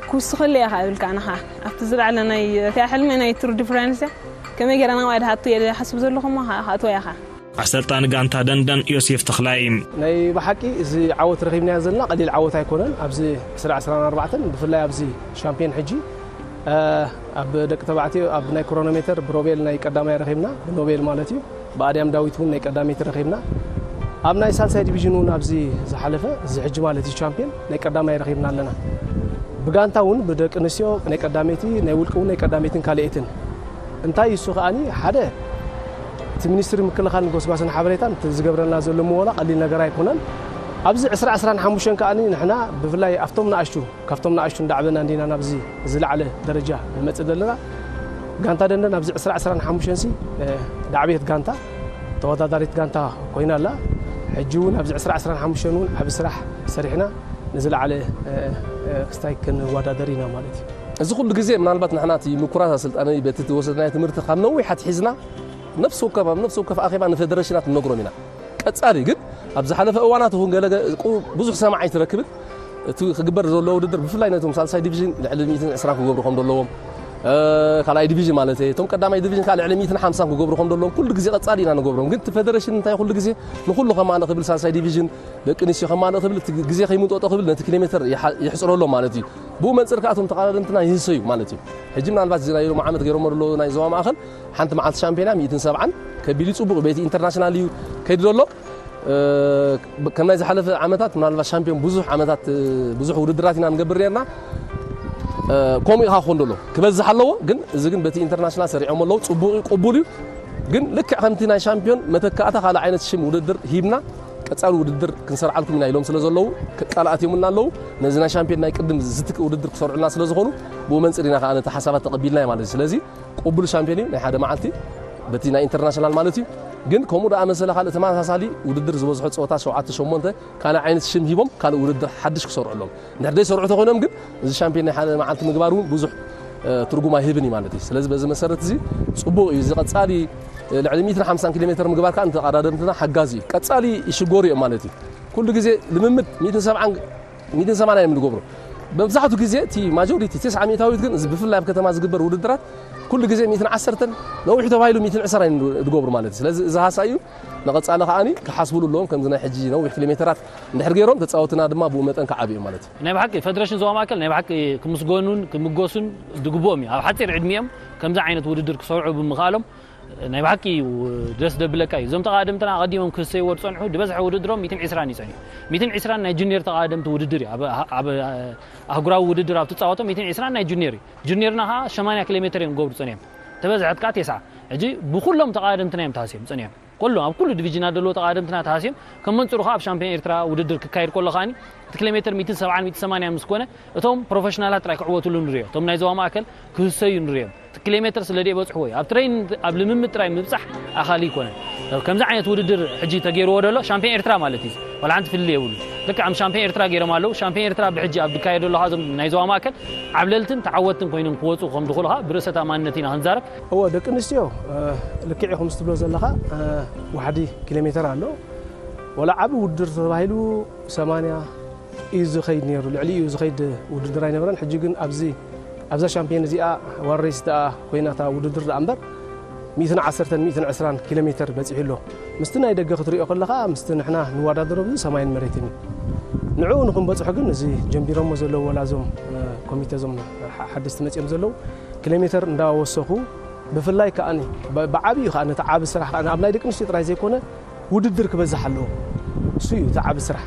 ክውስኸለይ እያ ኸዓ እብል ከዓ ንኻ ኣብቲ ዝለዓለ ናይ እቲኣ ሕልሚ ናይ ቱር ዲ ፍራንስ እያ። ከመይ ገይረ ናብኣ ድሓቱ እየ ድሓስብ ዘለኹ እሞ ከዓ ክኣትዋ እያ ኸዓ። ኣሰልጣኒ ጋንታ ደንደን ዮሴፍ ተኽላይ። ናይ ብሓቂ እዚ ዓወት ረኺብናዮ ዘለና ቀሊል ዓወት ኣይኮነን። ኣብዚ ዕስራ ዕስራን ኣርባዕተን ብፍላይ ኣብዚ ሻምፒዮን ሕጂ ኣብ ደቂ ተባዕትዮ ኣብ ናይ ክሮኖሜተር ብሮቤል ናይ ቀዳማይ ረኺብና ብኖቤል ማለት እዩ። ብኣድያም ዳዊት እውን ናይ ቀዳመይቲ ረኺብና። ኣብ ናይ ሳልሳይ ዲቪዥን እውን ኣብዚ ዝሓለፈ እዚ ሕጂ ማለት እዩ ቻምፒዮን ናይ ቀዳማይ ረኺብና ኣለና። ብጋንታ እውን ብደቂ ኣንስትዮ ናይ ቀዳመይቲ ናይ ውልቂ እውን ናይ ቀዳመይትን ካልኣይትን እንታይ እሱ ከኣኒ ሓደ እቲ ሚኒስትሪ ምክልኻልን ጎስጓስን ሓበሬታን እቲ ዝገብረልና ዘሎ ምወላ ቀሊል ነገር ኣይኮነን። ኣብዚ ዕስራ ዕስራን ሓሙሽተን ከኣኒ ንሕና ብፍላይ ኣብቶም ንኣሽቱ ካብቶም ንኣሽቱ እንዳዕበና እንዲና ናብዚ ዝለዓለ ደረጃ ንመፅእ ዘለና። ጋንታ ደንደን ኣብዚ ዕስራ ዕስራን ሓሙሽተን ሲ ዳዕቤት ጋንታ ተወዳዳሪት ጋንታ ኮይና ኣላ። ሕጂ እውን ኣብዚ ዕስራ ዕስራን ሓሙሽተን እውን ዓብ ስራሕ ሰሪሕና ንዝለዓለ ክስታይ ክንወዳደር ኢና ማለት እዩ። እዚ ኩሉ ግዜ ምናልባት ንሕና እቲ ምኩራት ኣሰልጣኒ በቲ ዝወሰድናዮ ትምህርቲ ካብ ነዊሕ ኣትሒዝና ነፍሲ ወከፍ ኣብ ነፍሲ ወከፍ ኣኼባ ንፌደሬሽናት ንነግሮም ኢና። ቀጻሊ ግን ኣብ ዝሓለፈ እዋናት እውን ገለ ብዙሕ ሰማዕ ኣይትረክብን። እቲ ክግበር ዘሎ ውድድር ብፍላይ ነቶም ሳልሳይ ዲቪዥን ልዕሊ ሚእትን ዕስራን ክገብሩ ከም ዘለዎም ካልኣይ ዲቪዥን ማለት እየ። እቶም ቀዳማይ ዲቪዥን ከዓ ልዕሊ ሚእትን ሓምሳን ክገብሩ ከም ዘለዎም ኩሉ ግዜ ቀጻሊ ኢና ንገብሮም። ግን እቲ ፌደሬሽን እንታይ ኩሉ ግዜ ንኩሉ ከማነ ክብል ሳልሳይ ዲቪዥን ደቂ ኣንስትዮ ከማነ ክብል እቲ ግዜ ከይምንጠጦ ክብል ነቲ ኪሎ ሜትር ይሓ- ይሕጽረሎም ማለት እዩ። ብኡ መንጽር ከዓ እቶም ተቐዳደምትና ይህሰዩ ማለት እዩ። ሕጂ ምናልባት እዚ ናይ ሎሚ ዓመት ገይሮሞ ዘለዉ ናይ ዞባ ማእኸል ሓንቲ መዓልቲ ሻምፒዮና ሚእትን ሰብዓን ከቢሉ እዩ። ጽቡቕ ቤቲ ኢንተርናሽናል እዩ ከይዱ ዘሎ። ከም ናይ ዝሓለፈ ዓመታት ምናልባት ሻምፒዮን ብዙሕ ዓመታት ብዙሕ ውድድራት ኢና ንገብር ነርና። ከምኡ ኢኻ ክኾን ደሎ ክበዝሕ ኣለዎ። ግን እዚ ግን በቲ ኢንተርናሽናል ሰሪዖም ኣለዉ፣ ጽቡቕ እዩ፣ ቅቡል እዩ። ግን ልክዕ ከምቲ ናይ ሻምፒዮን መተካእታ ካልእ ዓይነት ሽም ውድድር ሂብና ቀጻሊ ውድድር ክንሰርዓልኩም ኢና ኢሎም ስለ ዘለዉ፣ ቃል ኣትዮምልና ኣለዉ። ነዚ ናይ ሻምፒዮን ናይ ቅድም ዝትክእ ውድድር ክሰርዑልና ስለ ዝኾኑ፣ ብኡ መንጽር ኢና ከኣ ነቲ ሓሳባት ተቐቢልና ማለት እዩ። ስለዚ ቅቡል ሻምፒዮን እዩ ናይ ሓደ መዓልቲ በቲ ናይ ኢንተርናሽናል ማለት እዩ። ግን ከምኡ ደኣ መሰለ ካልእ ተመሳሳሊ ውድድር ዝበዝሖ ጸወታ ሸውዓተ ሸሞንተ ካልእ ዓይነት ሽም ሂቦም ካልእ ውድድር ሓድሽ ክሰርዑ ኣለዎም። እንድሕር ዘይሰርዑ ተኾይኖም ግን እዚ ሻምፒዮን ናይ ሓደ መዓልቲ ምግባር እውን ብዙሕ ትርጉም ኣይህብን እዩ ማለት እዩ። ስለዚ በዚ መሰረት እዚ ጽቡቕ እዩ። እዚ ቀጻሊ ልዕሊ ሚእትን ሓምሳን ኪሎ ሜትር ምግባር ከዓ ንተቐዳደምትና ሓጋዚ እዩ። ቀጻሊ ይሽገሩ እዮም ማለት እዩ። ኩሉ ግዜ ልምምድ ሚእትን ሰብዓን ሚእትን ሰማንያን እዮም ዝገብሩ። መብዛሕቱ ግዜ እቲ ማጆሪቲ ተስዓ ሚእታዊት ግን እዚ ብፍላይ ኣብ ከተማ ዝግበር ውድድራት ኩሉ ግዜ ሚእትን ዓሰርተን ነዊሕ ተባሂሉ ሚእትን ዕስራን እዮም ዝገብሩ ማለት እዩ። ስለዚ እዚ ሃሳ እዩ። ንቐጻሊ ከዓኒ ክሓስብሉ ኣለዎም። ከምዚ ናይ ሕጂ ነዊሕ ኪሎ ሜተራት እንድሕር ገይሮም ተጻወትና ድማ ብኡ መጠን ክዓብዩ ማለት እዩ። ናይ ብሓቂ ፌደሬሽን ዞባ ማእከል ናይ ብሓቂ ክምስገኑን ክምጎሱን ዝግብኦም እዩ። ኣብ ሓጺር ዕድሚኦም ከምዚ ዓይነት ውድድር ክሰርዑ ብምኽኣሎም ናይ ብሓቂ እዩ ደስ ደብለካ እዩ። እዞም ተቓደምትና ኣቐዲሞም ክሰይዎ ዝጸንሑ ዝበዝሐ ውድድሮም ሚእትን ዕስራን እዩ ጸኒሑ። ሚእትን ዕስራን ናይ ጁኒየር ተቓደምቲ ውድድር እዩ። ኣብ ኣህጉራዊ ውድድር ኣብ ትጻወቶም ሚእትን ዕስራን ናይ ጁኒየር እዩ። ጁኒየርና ከዓ ሸማንያ ኪሎ ሜትር እዮም ክገብሩ ጸኒሖም። ተበዝሐት ከዓ ቴስዓ። ሕጂ ብኩሎም ተቓደምትና እዮም ተሃስዮም ጸኒሖም። ኩሎም ኣብ ኩሉ ዲቪዥናት ዘለዉ ተቓደምትና ተሃስዮም ከም መንጽሩ ከዓ ኣብ ሻምፒዮን ኤርትራ ውድድር ክካየድ ከሎ ከዓኒ እቲ ኪሎ ሜትር ሚእትን ሰብዓን ሚእትን ሰማንያን ምስ ኮነ እቶም ፕሮፌሽናላት ጥራይ ክዕወትሉ ንሪኦ። እቶም ናይ ዞባ ማእከል ክህሰዩ ንሪኦም። እቲ ኪሎ ሜትር ስለ ደይበጽሕዎ እዩ። ኣብ ትሬን ኣብ ልምምድ ጥራይ ምብጻሕ ኣኻሊ ኣይኮነን። ከምዚ ዓይነት ውድድር ሕጂ ተገይርዎ ደሎ ሻምፒዮን ኤርትራ ማለት እዩ። ዋላ ሓንቲ ፍልልይ የብሉ። ልክዕ ከም ሻምፒዮን ኤርትራ ገይሮም ኣለዉ። ሻምፒዮን ኤርትራ ብሕጂ ኣብ ዝካየደሉ ከኣ እዞም ናይ ዞባ ማእከል ዓብለልትን ተዓወትን ኮይኖም ክወጹ ከም ዝኽእሉ ከኣ ብርእሰ ተኣማንነት ኢና ክንዛረብ። እወ፣ ደቂ ኣንስትዮ ልክዕ ኢኹም ዝትብሎ ዘለኻ። ዋሕዲ ኪሎ ሜትር ኣሎ። ወላ ዓቢ ውድድር ተባሂሉ ሰማንያ እዩ ዝኸይድ ነይሩ፣ ልዕሊ እዩ ዝኸይድ ውድድር ኣይነበረን። ሕጂ ግን ኣብዚ ኣብዛ ሻምፒዮን እዚኣ ዋን ሬስ ደኣ ኮይና እታ ውድድር ደኣ እምበር ሚእትን ዓሰርተን ሚእትን ዕስራን ኪሎ ሜትር በጺሑ ኣሎ። ምስቲ ናይ ደገ ክትሪኦ ከለኻ ምስቲ ንሕና ንወዳደሮ ብዙ ሰማይን መሬትን እዩ። ንዕኡ ንክንበጽሖ ግን እዚ ጀምቢሮሞ ዘለዉ ወላ እዞም ኮሚተ እዞም ሓደስቲ መጺኦም ዘለዉ ኪሎ ሜትር እንዳወሰኹ ብፍላይ ከኣ ብዓብዩ ከኣ ነቲ ዓቢ ስራሕ ከኣ ኣብ ናይ ደቂ ኣንስትዮ ጥራይ ዘይኮነ ውድድር ክበዝሕ ኣለዎ። እሱ እዩ እቲ ዓቢ ስራሕ።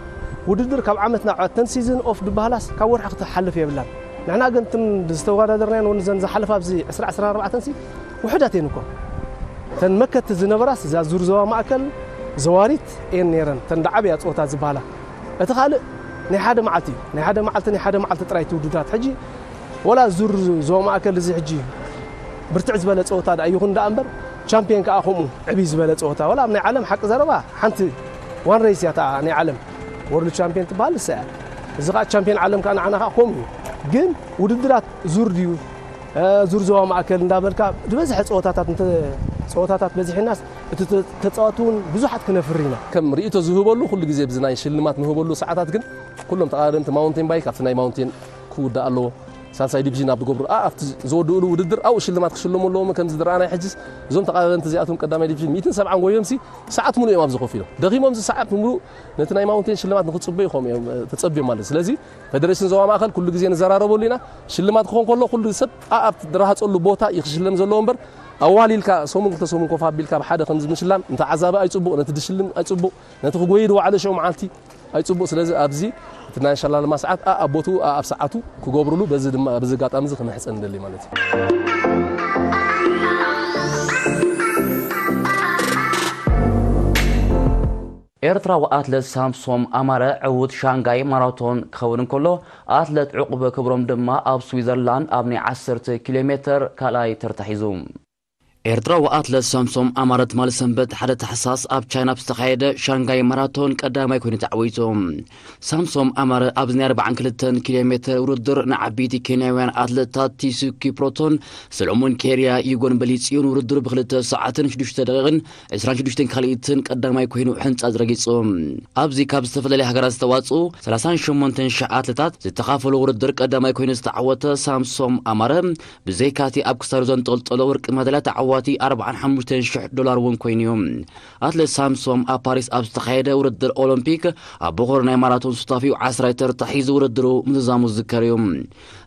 ውድድር ካብ ዓመት ናብ ዓመት ተን ሲዝን ኦፍ ዝበሃላስ ካብ ወርሒ ክትሓልፍ የብላን። ንሕና ግን እተን ዝተወዳደርናየን ወን ዘን ዝሓለፋ ኣብዚ ዕስራ ዕስራ ኣርባዕተን ሲ ውሑዳት እየን እኮ። እተን መከቲ ዝነበራስ እዛ ዙር ዞባ ማእከል ዘዋሪት እየን ነይረን። እተን ደዓብያ ጸወታ ዝበሃላ። እቲ ካልእ ናይ ሓደ መዓልቲ እዩ። ናይ ሓደ መዓልቲ ናይ ሓደ መዓልቲ ጥራይ እቲ ውድድራት። ሕጂ ወላ ዙር ዞባ ማእከል እዚ ሕጂ ብርትዕ ዝበለ ጸወታ ደኣ ይኹን ደኣ እምበር ቻምፒየን ከኣ ከምኡ ዕብይ ዝበለ ጸወታ ወላ ኣብ ናይ ዓለም ሓቂ ዘረባ ሓንቲ ዋን ሬስ እያ እታ ናይ ዓለም ወርልድ ቻምፒየን ትበሃል ንሳ እያ። እዚ ከኣ ቻምፒየን ዓለም ከኣ ንዓና ከኣ ከምኡ እዩ። ግን ውድድራት ዙር ድዩ ዙር ዞባ ማእከል እንዳበልካ ዝበዝሐ ጸወታታት እንተ ጸወታታት በዚሕናስ እቲ ተጻወቱ እውን ብዙሓት ክነፍሪ ኢና። ከም ርእይቶ ዝህበሉ ኩሉ ግዜ ብዚ ናይ ሽልማት ንህበሉ ሰዓታት ግን ኩሎም ተቓደምቲ ማውንቴን ባይክ ኣብቲ ናይ ማውንቴን ክውዳእ ኣለዎ። ሳልሳይ ዲቪዥን ኣብ ዝገብሩ ኣብቲ ዝወድእሉ ውድድር ኣብኡ ሽልማት ክሽለሙ ኣለዎም። ከምዚ ዝረኣናይ ሕጅስ እዞም ተቓደምቲ እዚኣቶም ቀዳማይ ዲቪዥን ሚእትን ሰብዓን ጎዮም ሲ ሰዓት ሙሉእ እዮም ኣብዚ ኮፍ ኢሎም ደኺሞም እዚ ሰዓት ሙሉእ ነቲ ናይ ማውንቴን ሽልማት ንክጽበዩ ከምኡ እዮም ተጸብዮም ማለት። ስለዚ ፌደሬሽን ዞባ ማእከል ኩሉ ግዜ ንዘራረበሉ ኢና። ሽልማት ክኾን ከሎ ኩሉ ሰብ ኣብቲ ዝረሃጸሉ ቦታ እዩ ክሽለም ዘለዎ እምበር ኣዋሊልካ ሰሙን ክልተ ሰሙን ኮፍ ኣቢልካ ብሓደ ከምዚ ምሽላም ንተዓዛቢ ኣይጽቡቕ፣ ነቲ ድሽልም ኣይጽቡቕ፣ ነቲ ክጎይ ድዋዕለ ሽዑ መዓልቲ ኣይጽቡቕ። ስለዚ ኣብዚ እቲ ናይ ኣሸላልማ ሰዓት ኣብ ቦትኡ ኣብ ሰዓቱ ክገብሩሉ በዚ ድማ በዚ ኣጋጣሚ እዚ ክምሕጸን ንደሊ ማለት እዩ። ኤርትራዊ ኣትለት ሳምሶም ኣማረ ዕዉት ሻንጋይ ማራቶን ክኸውን እንከሎ ኣትለት ዕቑበ ክብሮም ድማ ኣብ ስዊዘርላንድ ኣብ ናይ ዓሰርተ ኪሎ ሜተር ካልኣይ ተርታ ሒዙ። ኤርትራዊ ኣትለት ሳምሶም ኣማረ ትማሊ ሰንበት ሓደ ታሕሳስ ኣብ ቻይና ኣብ ዝተኻየደ ሻንጋይ ማራቶን ቀዳማይ ኮይኑ ተዓዊቱ። ሳምሶም ኣማረ ኣብዚ ናይ ኣርባዓን ክልተን ኪሎ ሜተር ውድድር ንዓበይቲ ኬንያውያን ኣትለታት ቲሱ ኪፕሮቶን ሰሎሞን ኬርያ ዩጎን በሊጽዮን ውድድሩ ብክልተ ሰዓትን ሽዱሽተ ደቂቕን ዕስራን ሽዱሽተን ካልኢትን ቀዳማይ ኮይኑ ሕንጻ ዝረጊጹ። ኣብዚ ካብ ዝተፈላለያ ሃገራት ዝተዋጽኡ ሰላሳን ሸሞንተን ሽሕ ኣትለታት ዝተኻፈሉ ውድድር ቀዳማይ ኮይኑ ዝተዓወተ ሳምሶም ኣማረ ብዘይካቲ ኣብ ክሳዱ ዘንጠልጠሎ ወርቂ መዳልያ ተዓዋቲ ኣርባዓን ሓሙሽተን ሽሕ ዶላር እውን ኮይኑ እዩ። ኣትሌት ሳምሶም ኣብ ፓሪስ ኣብ ዝተኻየደ ውድድር ኦሎምፒክ ኣብ ቦኾር ናይ ማራቶን ሱታፊኡ ዓስራይ ተርታ ሒዙ ውድድሩ ምዝዛሙ ዝዝከር እዩ።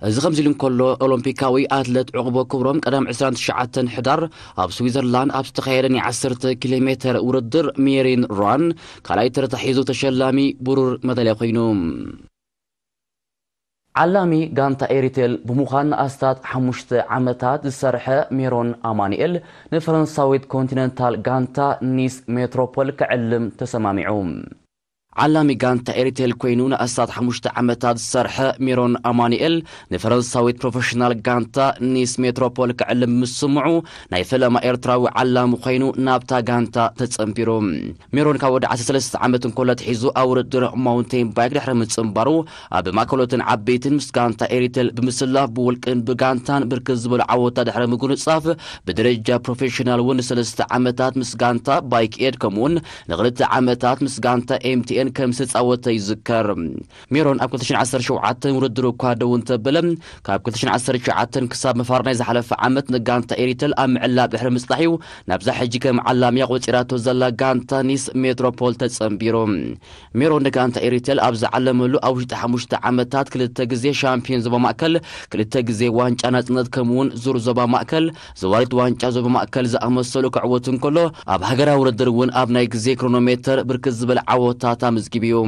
እዚ ከምዚ ኢሉ እንከሎ ኦሎምፒካዊ ኣትሌት ዕቑቦ ክብሮም ቀዳም ዕስራን ትሽዓተን ሕዳር ኣብ ስዊዘርላንድ ኣብ ዝተኻየደ ናይ ዓሰርተ ኪሎ ሜተር ውድድር ሜሪን ራን ካልኣይ ተርታ ሒዙ ተሸላሚ ብሩር መዳልያ ኮይኑ። ዓላሚ ጋንታ ኤሪቴል ብምዃን ንኣስታት ሓሙሽተ ዓመታት ዝሰርሐ ሜሮን ኣማኑኤል፣ ንፈረንሳዊት ኮንቲነንታል ጋንታ ኒስ ሜትሮፖል ክዕልም ተሰማሚዑ። ዓላሚ ጋንታ ኤሪቴል ኮይኑ ንኣስታት ሓሙሽተ ዓመታት ዝሰርሐ ሜሮን ኣማኑኤል፣ ንፈረንሳዊት ፕሮፌሽናል ጋንታ ኒስ ሜትሮፖል ክዕልም ምስምዑ፣ ናይ ፈለማ ኤርትራዊ ዓላሚ ኮይኑ ናብታ ጋንታ ተጸንቢሩ። ሜሮን ካብ ወዲ ዓሰርተ ሰለስተ ዓመት እንኮሎ ኣትሒዙ ኣብ ውድድር ማውንቴን ባይክ ድሕሪ ምጽንባሩ፣ ኣብ ማእከሎትን ዓበይትን ምስ ጋንታ ኤሪቴል ብምስላፍ፣ ብውልቅን ብጋንታን ብርክት ዝበሉ ዓወታት ድሕሪ ምጉንጻፍ፣ ብደረጃ ፕሮፌሽናል እውን ንሰለስተ ዓመታት ምስ ጋንታ ባይክ ኤድ፣ ከምኡውን ንኽልተ ዓመታት ምስ ጋንታ ኤምቲኤን ከም ዝተጻወተ ይዝከር። ሜሮን ኣብ ክልተ ሽሕን ዓሰርተ ሸውዓተን ውድድሩ እኳ ደው እንተበለ፣ ካብ ክልተ ሽሕን ዓሰርተ ትሽዓተን ክሳብ መፋርቕ ናይ ዝሓለፈ ዓመት ንጋንታ ኤሪቴል ኣብ ምዕላብ ድሕሪ ምጽናሕ እዩ ናብዛ ሕጂ ከም ዓላሚያ ቆጺራቶ ዘላ ጋንታ ኒስ ሜትሮፖል ተጸንቢሩ። ሜሮን ንጋንታ ኤሪቴል ኣብ ዝዓለመሉ ኣብ ውሽጢ ሓሙሽተ ዓመታት ክልተ ግዜ ሻምፒዮን ዞባ ማእከል፣ ክልተ ግዜ ዋንጫ ናጽነት፣ ከምኡውን ዙር ዞባ ማእከል፣ ዘዋሪት ዋንጫ ዞባ ማእከል ዝኣመሰሉ ክዕወት እንከሎ፣ ኣብ ሃገራዊ ውድድር እውን ኣብ ናይ ግዜ ክሮኖሜተር ብርክት ዝበለ ዓወታት ኣመዝጊቡ እዩ።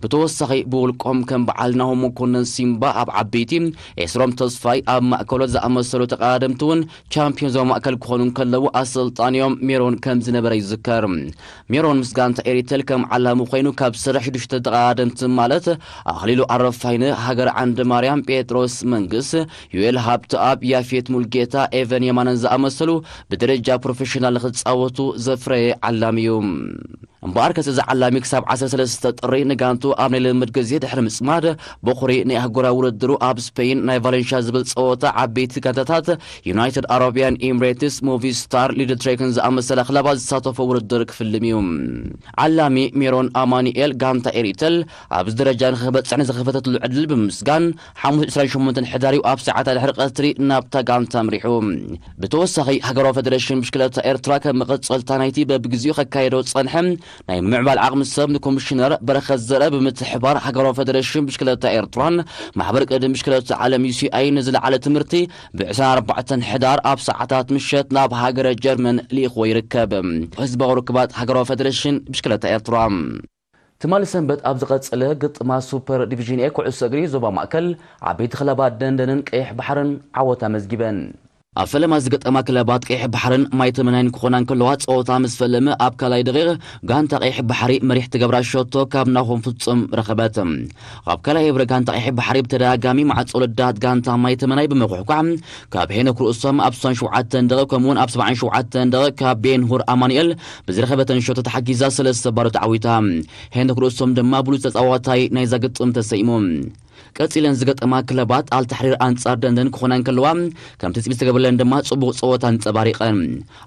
ብተወሳኺ ብውልቆም ከም በዓል ናሆም መኮነን ሲምባ ኣብ ዓበይቲ፣ ኤስሮም ተስፋይ ኣብ ማእከሎት ዝኣመሰሉ ተቐዳደምቲ እውን ቻምፒዮን ዞባ ማእከል ክኾኑ እንከለዉ ኣሰልጣኒኦም ሜሮን ከም ዝነበረ ይዝከር። ሜሮን ምስ ጋንታ ኤሪቴል ከም ዓላሚ ኮይኑ ካብ ዝሰርሕ ሽዱሽተ ተቐዳደምቲ ማለት ኣኽሊሉ ኣረፋይነ፣ ሃገር ዓንደ ማርያም፣ ጴጥሮስ መንግስ፣ ዩኤል ሃብተኣብ፣ ያፌት ሙልጌታ፣ ኤቨን የማነን ዝኣመሰሉ ብደረጃ ፕሮፌሽናል ንኽጻወቱ ዘፍረየ ዓላሚ እዩ። እምበኣርከስ እዚ ዓላሚ ክሳብ ዓሰርተ ሰለስተ ጥሪ ንጋንቱ ኣብ ናይ ልምምድ ግዜ ድሕሪ ምጽማድ፣ በኹሪ ናይ ኣህጉራዊ ውድድሩ ኣብ ስፔይን ናይ ቫሌንሻ ዝብል ጸወታ ዓበይቲ ጋንታታት ዩናይትድ ኣረቢያን ኤምሬትስ፣ ሞቪስታር፣ ሊድትሬክን ዝኣመሰላ ክለባት ዝሳተፎ ውድድር ክፍልም እዩ። ዓላሚ ሜሮን ኣማኑኤል ጋንታ ኤሪቴል ኣብዚ ደረጃ ንኽበጽሕ ንዝኸፈተትሉ ዕድል ብምምስጋን፣ ሓሙስ ዕስራን ሸሞንተን ሕዳር እዩ ኣብ ሰዓታት ድሕሪ ቀትሪ ናብታ ጋንታ ኣምሪሑ። ብተወሳኺ፣ ሃገራዊ ፈደረሽን ብሽክለታ ኤርትራ ከም መቐጸልታ ናይቲ በብግዜኡ ከካየዶ ዝጸንሐ ናይ ምምዕባል ዓቕሚ ሰብ ንኮሚሽነር በረኸት ዘርአ ብምትሕባር ሃገራዊ ፈደረሽን ብሽክለታ ኤርትራን ማሕበር ቅድም ብሽክለታ ዓለም ዩ ሲ ኣይ ንዝለዓለ ትምህርቲ ብ ዕስራን ኣርባዕተን ሕዳር ኣብ ሰዓታት ምሸት ናብ ሃገረ ጀርመን ልኢኽዎ ይርከብ። ህዝባዊ ርክባት ሃገራዊ ፈደረሽን ብሽክለታ ኤርትራ። ትማሊ ሰንበት ኣብ ዝቐጸለ ግጥማት ሱፐር ዲቪዥን ኤ ኩዕሶ እግሪ ዞባ ማእከል፣ ዓበይቲ ክለባት ደንደንን ቀይሕ ባሕርን ዓወት ኣመዝጊበን። ኣብ ፈለማ ዝገጠማ ክለባት ቀይሕ ባሕርን ማይ ተመናይን ክኾና እንከለዋ፣ ጸወታ ምስ ፈለመ ኣብ ካልኣይ ደቂቕ ጋንታ ቀይሕ ባሕሪ መሪሕ ትገብራ ሸቶ ካብ ናሆም ፍጹም ረኸበት። ኣብ ካልኣይ እብረ ጋንታ ቀይሕ ባሕሪ ብተደጋጋሚ ማዕጾ ልዳት ጋንታ ማይ ተመናይ ብምኹሕኳሕ ካብ ሄኖክ ርእሶም ኣብ ስሳን ሸውዓተን ደቂቕ ከምኡውን ኣብ ሰብዓን ሸውዓተን ደቂቕ ካብ ቤን ሁር ኣማኑኤል ብዝረኸበተን ሸቶ ተሓጊዛ ሰለስተ ባዶ ተዓዊታ። ሄኖክ ርእሶም ድማ ብሉጽ ተጻዋታይ ናይዛ ግጥም ተሰይሙ። ቀጺለን ዝገጠማ ክለባት ኣልታሕሪር ኣንጻር ደንደን ክኾና እንከለዋ፣ ከም ትጽቢት ዝተገብረለን ድማ ጽቡቕ ጸወታ ኣንጸባሪቐን።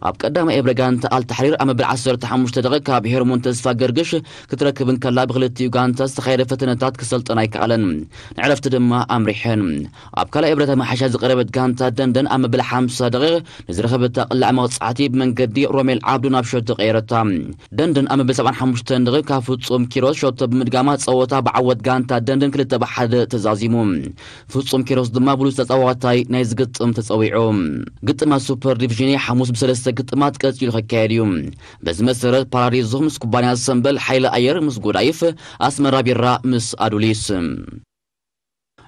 ኣብ ቀዳማይ እብረ ጋንታ ኣልታሕሪር ኣብ መበል ዓሰርተ ሓሙሽተ ደቂቕ ካብ ሄርሞን ተስፋ ገርግሽ ክትረክብ እንከላ፣ ብክልቲኡ ጋንታ ዝተኻየደ ፈተነታት ክሰልጠን ኣይከኣለን። ንዕረፍቲ ድማ ኣምሪሐን። ኣብ ካልኣይ እብረ ተመሓሻ ዝቐረበት ጋንታ ደንደን ኣብ መበል ሓምሳ ደቂቕ ንዝረኸበታ ቅላዕ መቕጻዕቲ ብመንገዲ ሮሜል ዓብዱ ናብ ሸቶ ቀየረታ። ደንደን ኣብ መበል ሰብዓን ሓሙሽተን ደቂቕ ካብ ፍጹም ኪሮስ ሸቶ ብምድጋማ ጸወታ ብዓወት ጋንታ ደንደን ክልተ ብ ሓደ ተዛዚሙ። ፍጹም ኪሮስ ድማ ብሉጽ ተጻዋታይ ናይ ዝግጥም ተጸዊዑ። ግጥማት ሱፐር ዲቪዥን ሓሙስ ብሰለስተ ግጥማት ቀጺሉ ክካየድ እዩ። በዚ መሰረት ፓራዲዞ ምስ ኩባንያ ሰምበል፣ ሓይሊ ኣየር ምስ ጎዳይፍ፣ ኣስመራ ቢራ ምስ ኣዱሊስ።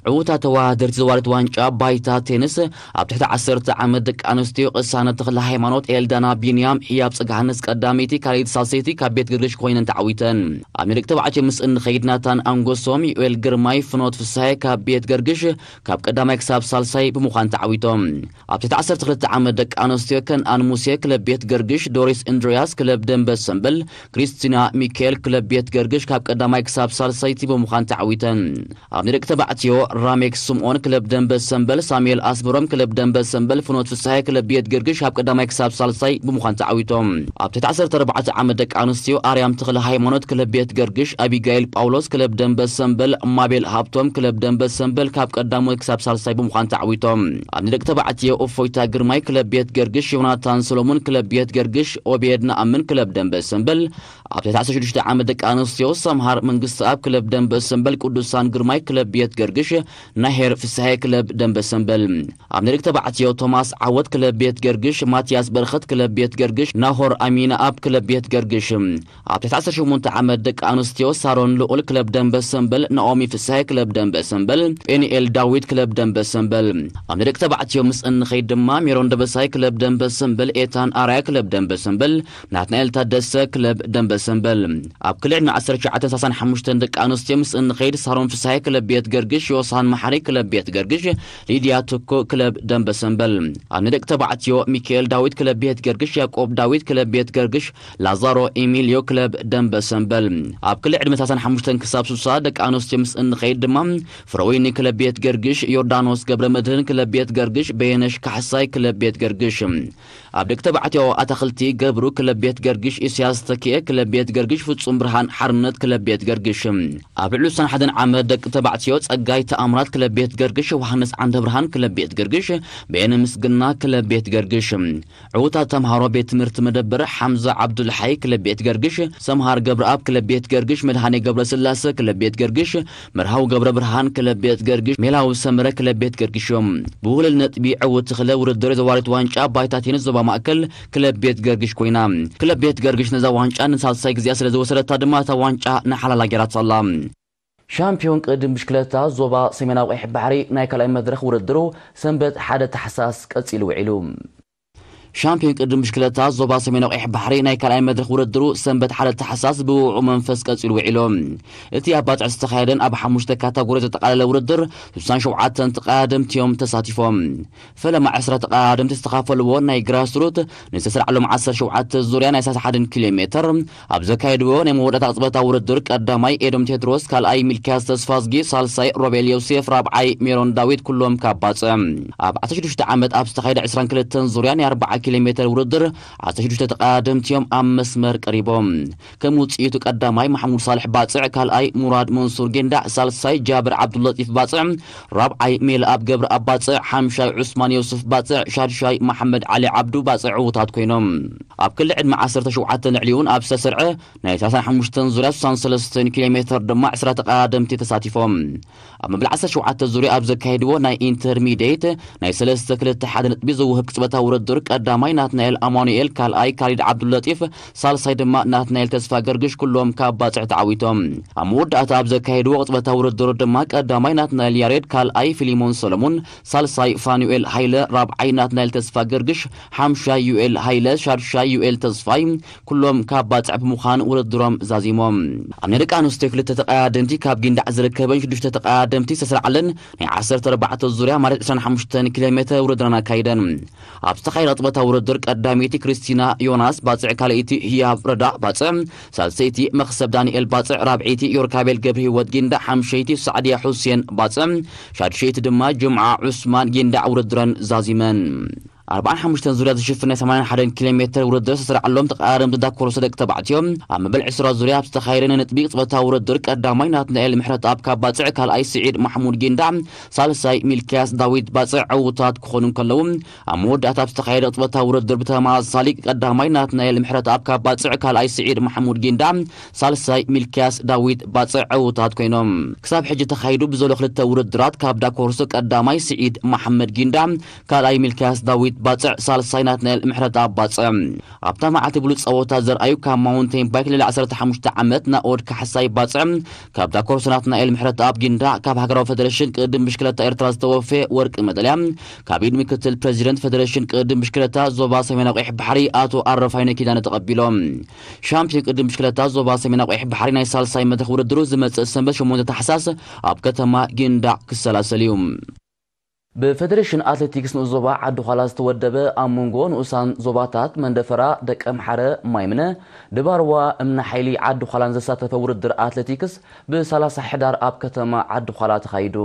ዕዉታ ተወዳደርቲ ዘዋሪት ዋንጫ ባይታ ቴንስ ኣብ ትሕቲ ዓሰርተ ዓመት ደቂ ኣንስትዮ ቅሳነት ተኽለ ሃይማኖት፣ ኤልዳና ቢንያም፣ ህያብ ጽግሃንስ ቀዳመይቲ፣ ካልኣይቲ ሳልሰይቲ ካብ ቤት ገርግሽ ኮይነን ተዓዊተን። ኣብ ናይ ደቂ ተባዕትዮ ምስ እንኸይድ ናታን ኣንጎሶም፣ ዩኤል ግርማይ፣ ፍኖት ፍስሃየ ካብ ቤት ገርግሽ ካብ ቀዳማይ ክሳብ ሳልሳይ ብምዃን ተዓዊቶም። ኣብ ትሕቲ ዓሰርተ ክልተ ዓመት ደቂ ኣንስትዮ ከንኣን ሙሴ ክለብ ቤት ገርግሽ፣ ዶሪስ እንድርያስ ክለብ ደንበ ሰምበል፣ ክሪስቲና ሚካኤል ክለብ ቤት ገርግሽ ካብ ቀዳማይ ክሳብ ሳልሳይቲ ብምዃን ተዓዊተን። ኣብ ናይ ደቂ ተባዕትዮ ራሜክ ስምኦን ክለብ ደንበ ሰምበል፣ ሳሙኤል ኣስበሮም ክለብ ደንበ ሰምበል፣ ፍኖት ፍስሃየ ክለብ ቤት ገርግሽ ካብ ቀዳማይ ክሳብ ሳልሳይ ብምዃን ተዓዊቶም። ኣብ ትሕቲ ዓሰርተ ኣርባዕተ ዓመት ደቂ ኣንስትዮ ኣርያም ተኽለ ሃይማኖት ክለብ ቤት ገርግሽ፣ ኣቢጋይል ጳውሎስ ክለብ ደንበ ሰምበል፣ ማቤል ሃብቶም ክለብ ደንበ ሰምበል ካብ ቀዳማይ ክሳብ ሳልሳይ ብምዃን ተዓዊቶም። ኣብ ናይ ደቂ ተባዕትዮ እፎይታ ግርማይ ክለብ ቤት ገርግሽ፣ ዮናታን ሰሎሞን ክለብ ቤት ገርግሽ፣ ኦቤድ ነኣምን ክለብ ደንበ ሰምበል፣ ኣብ ትሕቲ ዓሰርተ ሽዱሽተ ዓመት ደቂ ኣንስትዮ ሰምሃር መንግስተኣብ ክለብ ደንበ ሰምበል፣ ቅዱሳን ግርማይ ክለብ ቤት ገርግሽ ናሄር ፍስሃየ ክለብ ደንበ ሰንበል። ኣብ ንደቂ ተባዕትዮ ቶማስ ዓወት ክለብ ቤት ገርግሽ፣ ማትያስ በረኸት ክለብ ቤት ገርግሽ፣ ናሆር ኣሚንኣብ ክለብ ቤት ገርግሽ። ኣብ ትሕቲ ዓሰርተ ሸሞንተ ዓመት ደቂ ኣንስትዮ ሳሮን ልዑል ክለብ ደንበ ሰንበል፣ ናኦሚ ፍስሃየ ክለብ ደንበ ሰንበል፣ ጴንኤል ዳዊት ክለብ ደንበ ሰንበል። ኣብ ንደቂ ተባዕትዮ ምስ እንኸይድ ድማ ሜሮን ደበሳይ ክለብ ደንበ ሰንበል፣ ኤታን ኣራያ ክለብ ደንበ ሰንበል፣ ናትናኤል ታደሰ ክለብ ደንበ ሰንበል። ኣብ ክልል ዕድመ ዓሰርተ ትሽዓተ ሳሳን ሓሙሽተን ደቂ ኣንስትዮ ምስ እንኸይድ ሳሮን ፍስሃየ ክለብ ቤት ገርግሽ፣ ዮሳን መሓሪ ክለብ ቤት ገርግሽ፣ ሊድያ ትኩ ክለብ ደንበ ሰንበል። ኣብ ንደቂ ተባዕትዮ ሚካኤል ዳዊት ክለብ ቤት ገርግሽ፣ ያዕቆብ ዳዊት ክለብ ቤት ገርግሽ፣ ላዛሮ ኤሚልዮ ክለብ ደንበ ሰንበል። ኣብ ክልል ዕድመ ሳሳን ሓሙሽተን ክሳብ ሱሳ ደቂ ኣንስትዮ ምስ እንኸይድ ድማ ፍረወይኒ ክለብ ቤት ገርግሽ፣ ዮርዳኖስ ገብረ መድህን ክለብ ቤት ገርግሽ፣ በየነሽ ካሕሳይ ክለብ ቤት ገርግሽ። ኣብ ደቂ ተባዕትዮ ኣታኽልቲ ገብሩ ክለብ ቤት ገርግሽ፣ ኢሳያስ ተኪኤ ክለብ ቤት ገርግሽ፣ ፍጹም ብርሃን ሓርነት ክለብ ቤት ገርግሽ። ኣብ ልዕሊ ሱሳን ሓደን ዓመት ደቂ ተባዕትዮ ጸጋይ ተኣምራት ክለብ ቤት ገርግሽ፣ ዮሃንስ ዓንደ ብርሃን ክለብ ቤት ገርግሽ፣ በየነ ምስግና ክለብ ቤት ገርግሽ። ዕዉታት ተምሃሮ ቤት ትምህርቲ መደበር ሓምዛ ዓብዱልሓይ ክለብ ቤት ገርግሽ፣ ሰምሃር ገብረኣብ ክለብ ቤት ገርግሽ፣ መድሃኔ ገብረስላሰ ክለብ ቤት ገርግሽ፣ መርሃዊ ገብረ ብርሃን ክለብ ቤት ገርግሽ፣ ሜላዊ ሰመረ ክለብ ቤት ገርግሽ እዮም። ብውህልል ነጥቢ ዕውቲ ክለብ ውድድር ዘዋሪት ዋንጫ ባይታ ቴኒስ ዞባ ማእከል ክለብ ቤት ገርግሽ ኮይና። ክለብ ቤት ገርግሽ ነዛ ዋንጫ ንሳልሳይ ግዜኣ ስለ ዝወሰደታ ድማ እታ ዋንጫ ንሓላላ ገይራታ ኣላ። ሻምፒዮን ቅድም ብሽክለታ ዞባ ሰሜናዊ ቀይሕ ባሕሪ ናይ ካልኣይ መድረኽ ውድድሩ ሰንበት ሓደ ታሕሳስ ቀጺሉ ውዒሉ። ሻምፒዮን ቅድም ብሽክለታ ዞባ ሰሜናዊ ቀይሕ ባሕሪ ናይ ካልኣይ መድረኽ ውድድሩ ሰንበት ሓደ ታሕሳስ ብውዑ መንፈስ ቀጺሉ ውዒሉ። እቲ ኣብ ባጽዕ ዝተኻየደን ኣብ ሓሙሽተ ካታጎሪ ዘጠቓለለ ውድድር ስሳን ሸውዓተን ተቐዳደምቲ እዮም ተሳቲፎም። ፈለማ ዕስራ ተቐዳደምቲ ዝተኻፈልዎ ናይ ግራስሩት ንዝተሰርዓሎም ዓሰርተ ሸውዓተ ዙርያ ናይ ሰላሳ ሓደን ኪሎ ሜትር ኣብ ዘካየድዎ ናይ መወዳእታ ቅጽበታዊ ውድድር ቀዳማይ ኤዶም ቴድሮስ፣ ካልኣይ ሚልክያስ ተስፋዝጊ፣ ሳልሳይ ሮቤል ዮሴፍ፣ ራብዓይ ሜሮን ዳዊት ኩሎም ካብ ባጽዕ። ኣብ ዓሰርተ ሽዱሽተ ዓመት ኣብ ዝተኻየደ ዕስራን ክልተን ዙርያ ናይ ኣርብዓ ኪሎ ሜትር ውድድር ዓሰርተ ሽዱሽተ ተቐዳደምቲ እዮም ኣብ መስመር ቀሪቦም። ከም ውጽኢቱ ቀዳማይ ማሕሙድ ሳልሕ ባጽዕ፣ ካልኣይ ሙራድ መንሱር ጌንዳዕ፣ ሳልሳይ ጃብር ዓብዱለጢፍ ባጽዕ፣ ራብዓይ ሜልኣብ ገብረኣብ ባጽዕ፣ ሓምሻይ ዑስማን ዮሱፍ ባጽዕ፣ ሻድሻይ መሓመድ ዓሊ ዓብዱ ባጽዕ ዕዉታት ኮይኖም። ኣብ ክሊ ዕድመ ዓሰርተ ሸውዓተ ንዕሊኡን ኣብ ዝተሰርዐ ናይ ሰላሳን ሓሙሽተን ዙርያ ስሳን ሰለስተን ኪሎ ሜትር ድማ ዕስራ ተቐዳደምቲ ተሳቲፎም። ኣብ መበል ዓሰርተ ሸውዓተ ዙርያ ኣብ ዘካየድዎ ናይ ኢንተርሚዲየት ናይ ሰለስተ ክልተ ሓደ ነጥቢ ዝውህብ ቅጽበታዊ ውድድር ቀዳማይ ናትናኤል ኣማኑኤል፣ ካልኣይ ካሊድ ዓብዱለጢፍ፣ ሳልሳይ ድማ ናትናኤል ተስፋ ገርግሽ ኩሎም ካብ ባጽዕ ተዓዊቶም። ኣብ መወዳእታ ኣብ ዘካየድዎ ቅጽበታዊ ውድድር ድማ ቀዳማይ ናትናኤል ያሬድ፣ ካልኣይ ፊሊሞን ሰሎሞን፣ ሳልሳይ ፋኑኤል ሃይለ፣ ራብዓይ ናትናኤል ተስፋ ገርግሽ፣ ሓምሻይ ዩኤል ሃይለ፣ ሻድሻይ ዩኤል ተስፋይ ኩሎም ካብ ባጽዕ ብምዃን ውድድሮም ዛዚሞም። ኣብ ናይ ደቂ ኣንስትዮ ክልተ ተቐዳደምቲ ካብ ጊንዳዕ ዝርከበን ሽዱሽተ ተቐዳደምቲ ዝተሰርዓለን ናይ ዓሰርተ ኣርባዕተ ዙርያ ማለት ዕስራን ሓሙሽተን ኪሎ ሜትር ውድድረን ኣካይደን። ኣብ ዝተኻየደ ቅጽበታዊ ውድድር ቀዳመይቲ ክርስቲና ዮናስ ባጽዕ፣ ካልኣይቲ ህያብ ረዳእ ባጽዕ፣ ሳልሰይቲ መኽሰብ ዳንኤል ባጽዕ፣ ራብዐይቲ ዮርካቤል ገብረ ህይወት ጊንዳዕ፣ ሓምሸይቲ ሳዕድያ ሑሴን ባጽዕ፣ ሻድሸይቲ ድማ ጅምዓ ዑስማን ጊንዳዕ ውድድረን ዛዚመን። ኣርባዓን ሓሙሽተን ዙርያ ዝሽፍን ናይ ሰማንያን ሓደን ኪሎ ሜትር ውድድር ዝተሰርዓሎም ተቐዳደምቲ ዳኮርሶ ደቂ ተባዕትዮ ኣብ መበል ዕስራ ዙርያ ኣብ ዝተኻየደ ናይ ነጥቢ ቅጽበታዊ ውድድር ቀዳማይ ናትናኤል ምሕረተኣብ ካብ ባጽዕ፣ ካልኣይ ስዒድ ማሕሙድ ጊንዳዕ፣ ሳልሳይ ሚልክያስ ዳዊት ባጽዕ ዕዉታት ክኾኑ እንከለዉ፣ ኣብ መወዳእታ ኣብ ዝተኻየደ ቅጽበታዊ ውድድር ብተመሳሳሊ ቀዳማይ ናትናኤል ምሕረተኣብ ካብ ባጽዕ፣ ካልኣይ ስዒድ ማሕሙድ ጊንዳዕ፣ ሳልሳይ ሚልክያስ ዳዊት ባጽዕ ዕዉታት ኮይኖም። ክሳብ ሕጂ ተኻይዱ ብዘሎ ክልተ ውድድራት ካብ ዳኮርሶ ቀዳማይ ስዒድ መሓመድ ጊንዳዕ፣ ካልኣይ ሚልክያስ ዳዊት ባጽዕ፣ ሳልሳይ ናትናኤል ምሕረተኣብ ባጽዕ። ኣብታ መዓልቲ ብሉጽ ጸወታ ዘርኣዩ ካብ ማውንቴን ባይክ ልዕሊ ዓሰርተ ሓሙሽተ ዓመት ናኦድ ካሕሳይ ባጽዕ፣ ካብ ዳኮርሶ ናትናኤል ምሕረተኣብ ጊንዳዕ፣ ካብ ሃገራዊ ፈደረሽን ቅድም ብሽክለታ ኤርትራ ዝተወፈየ ወርቂ መዳልያ ካብ ኢድ ምክትል ፕሬዚደንት ፈደረሽን ቅድም ብሽክለታ ዞባ ሰሜናዊ ቀይሕ ባሕሪ ኣቶ ኣረፋይነ ኪዳነ ተቐቢሎም። ሻምፒዮን ቅድም ብሽክለታ ዞባ ሰሜናዊ ቀይሕ ባሕሪ ናይ ሳልሳይ መድረኽ ውድድሩ ዝመጽእ ሰንበት ሸሞንተ ታሕሳስ ኣብ ከተማ ጊንዳዕ ክሰላሰል እዩ። ብፌደሬሽን ኣትሌቲክስ ንኡስ ዞባ ዓዲ ዃላ ዝተወደበ ኣብ መንጎ ንኡሳን ዞባታት መንደፈራ፣ ደቀምሓረ፣ ማይምነ፣ ድባርዋ፣ እምኒ ሓይሊ ዓዲ ዃላን ዘሳተፈ ውድድር ኣትሌቲክስ ብሰላሳ ሕዳር ኣብ ከተማ ዓዲ ዃላ ተኻይዱ።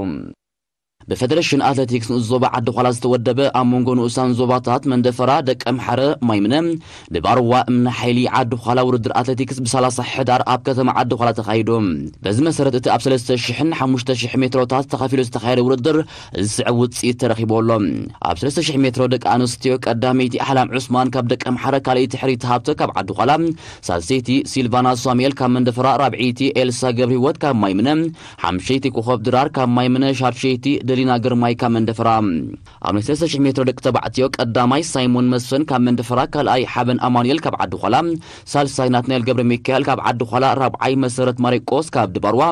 ብፌደሬሽን ኣትሌቲክስ ንኡስ ዞባ ዓዲ ዃላ ዝተወደበ ኣብ መንጎ ንኡሳን ዞባታት መንደፈራ፣ ደቀምሓረ፣ ማይምነ፣ ድባርዋ፣ እምኒ ሓይሊ፣ ዓዲ ዃላ ውድድር ኣትሌቲክስ ብ30 ሕዳር ኣብ ከተማ ዓዲ ዃላ ተኻይዱ። በዚ መሰረት እቲ ኣብ 3,000ን 5,000 ሜትሮታት ተኸፊሉ ዝተኻየደ ውድድር ዝስዕብ ውፅኢት ተረኺቡ ኣሎ። ኣብ 3,000 ሜትሮ ደቂ ኣንስትዮ ቀዳመይቲ ኣሕላም ዑስማን ካብ ደቀምሓረ፣ ካልኣይቲ ሕሪት ሃብተ ካብ ዓዲ ዃላ፣ ሳልሰይቲ ሲልቫና ሳሙኤል ካብ መንደፈራ፣ ራብዐይቲ ኤልሳ ገብረህይወት ካብ ማይምነ፣ ሓምሸይቲ ኮኸብ ድራር ካብ ማይምነ፣ ሻድሸይቲ ደሊና ግርማይ ካብ መንደፈራ። ኣብ ናይ 3,000 ሜትሮ ደቂ ተባዕትዮ ቀዳማይ ሳይሞን መስፍን ካብ መንደፈራ፣ ካልኣይ ሓበን ኣማኑኤል ካብ ዓዲ ዃላ፣ ሳልሳይ ናትናኤል ገብረ ሚካኤል ካብ ዓዲ ዃላ፣ ራብዓይ መሰረት ማሪቆስ ካብ ድባርዋ፣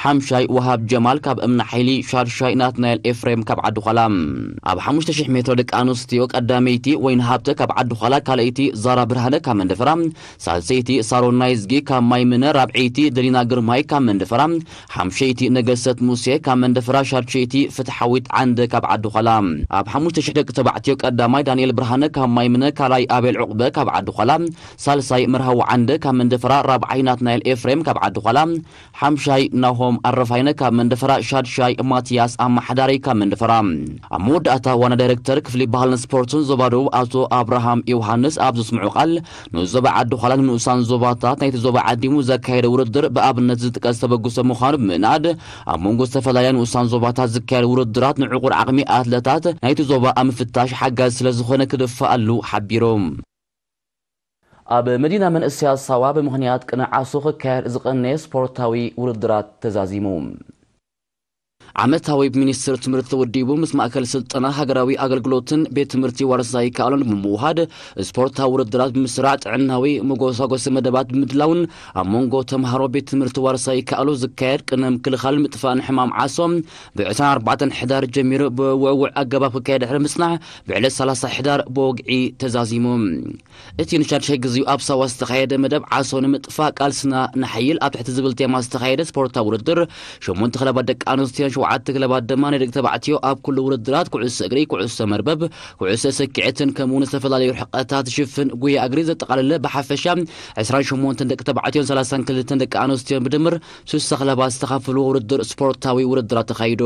ሓምሻይ ወሃብ ጀማል ካብ እምኒ ሓይሊ፣ ሻድሻይ ናትናኤል ኤፍሬም ካብ ዓዲ ዃላ። ኣብ 5,000 ሜትሮ ደቂ ኣንስትዮ ቀዳመይቲ ወይን ሃብተ ካብ ዓዲ ዃላ፣ ካልኣይቲ ዛራ ብርሃነ ካብ መንደፈራ፣ ሳልሰይቲ ሳሮን ናይዝጊ ካብ ማይምነ፣ ራብዐይቲ ደሊና ግርማይ ካብ መንደፈራ፣ ሓምሸይቲ ነገሰት ሙሴ ካብ መንደፈራ፣ ሻድሸይቲ ፍትሓዊት ዓንደ ካብ ዓዲ ዃላ። ኣብ 5,000 ደቂ ተባዕትዮ ቀዳማይ ዳንኤል ብርሃነ ካብ ማይምነ፣ ካልኣይ ኣቤል ዑቕበ ካብ ዓዲ ዃላ፣ ሳልሳይ መርሃዊ ዓንደ ካብ መንደፈራ፣ ራብዓይ ናትናኤል ኤፍሬም ካብ ዓዲ ዃላ፣ ሓምሻይ ናሆም ኣረፋይነ ካብ መንደፈራ፣ ሻድሻይ ማትያስ ኣማሓዳሪ ካብ መንደፈራ። ኣብ መወዳእታ ዋና ዳይሬክተር ክፍሊ ባህልን ስፖርትን ዞባ ደቡብ ኣቶ ኣብርሃም ዮሃንስ ኣብ ዘስምዑ ቃል፣ ንኡስ ዞባ ዓዲ ዃላ ንንኡሳን ዞባታት ናይቲ ዞባ ዓዲሙ ዘካየደ ውድድር ብኣብነት ዝጥቀስ ተበግሶ ምዃኑ ብምእናድ፣ ኣብ መንጎ ዝተፈላለያ ንኡሳን ዞባታት ዝካየድ ውድድራት ንዕቑር ዓቕሚ ኣትለታት ናይቲ ዞባ ኣብ ምፍታሽ ሓጋዚ ስለ ዝኾነ ክድፋኣሉ ሓቢሩ። ኣብ መዲና መንእሰያት ሳዋ ብምኽንያት ቅነ ዓሶ ክካየድ ዝቐነየ ስፖርታዊ ውድድራት ተዛዚሙ። ዓመታዊ ብሚኒስትር ትምህርቲ ተወዲቡ ምስ ማእከል ስልጠና ሃገራዊ ኣገልግሎትን ቤት ትምህርቲ ዋርሳይ ይከኣሎን ብምውሃድ፣ ስፖርታዊ ውድድራት ብምስራዕ፣ ጥዕናዊ መጎሳጎሲ መደባት ብምድላውን ኣብ መንጎ ተምሃሮ ቤት ትምህርቲ ዋርሳይ ይከኣሎ ዝካየድ ቅነ ምክልኻል ምጥፋእን ሕማም ዓሶ ብ24 ሕዳር ጀሚሩ ብውዕውዕ ኣገባብ ክካየድ ድሕሪ ምጽናሕ፣ ብዕለት 30 ሕዳር ብወግዒ ተዛዚሙ። እቲ ንሻድሻይ ግዜኡ ኣብ ሳዋ ዝተኻየደ መደብ ዓሶ ንምጥፋእ ቃልስና ነሓይል ኣብ ትሕቲ ዝብል ቴማ ዝተኻየደ ስፖርታዊ ውድድር፣ ሸሞንተ ክለባት ደቂ ኣንስትዮን ሸውዓተ ክለባት ድማ ናይ ደቂ ተባዕትዮ ኣብ ኩሉ ውድድራት ኩዕሶ እግሪ፣ ኩዕሶ መርበብ፣ ኩዕሶ ሰኪዐትን ከምኡ እውን ዝተፈላለዩ ርሕቀታት ዝሽፍን ጉያ እግሪ ዘጠቓለለ ብሓፈሻ 28 ደቂ ተባዕትዮን 32 ደቂ ኣንስትዮን ብድምር 60 ክለባት ዝተኻፈሉ ውድድር ስፖርታዊ ውድድራት ተኻይዱ።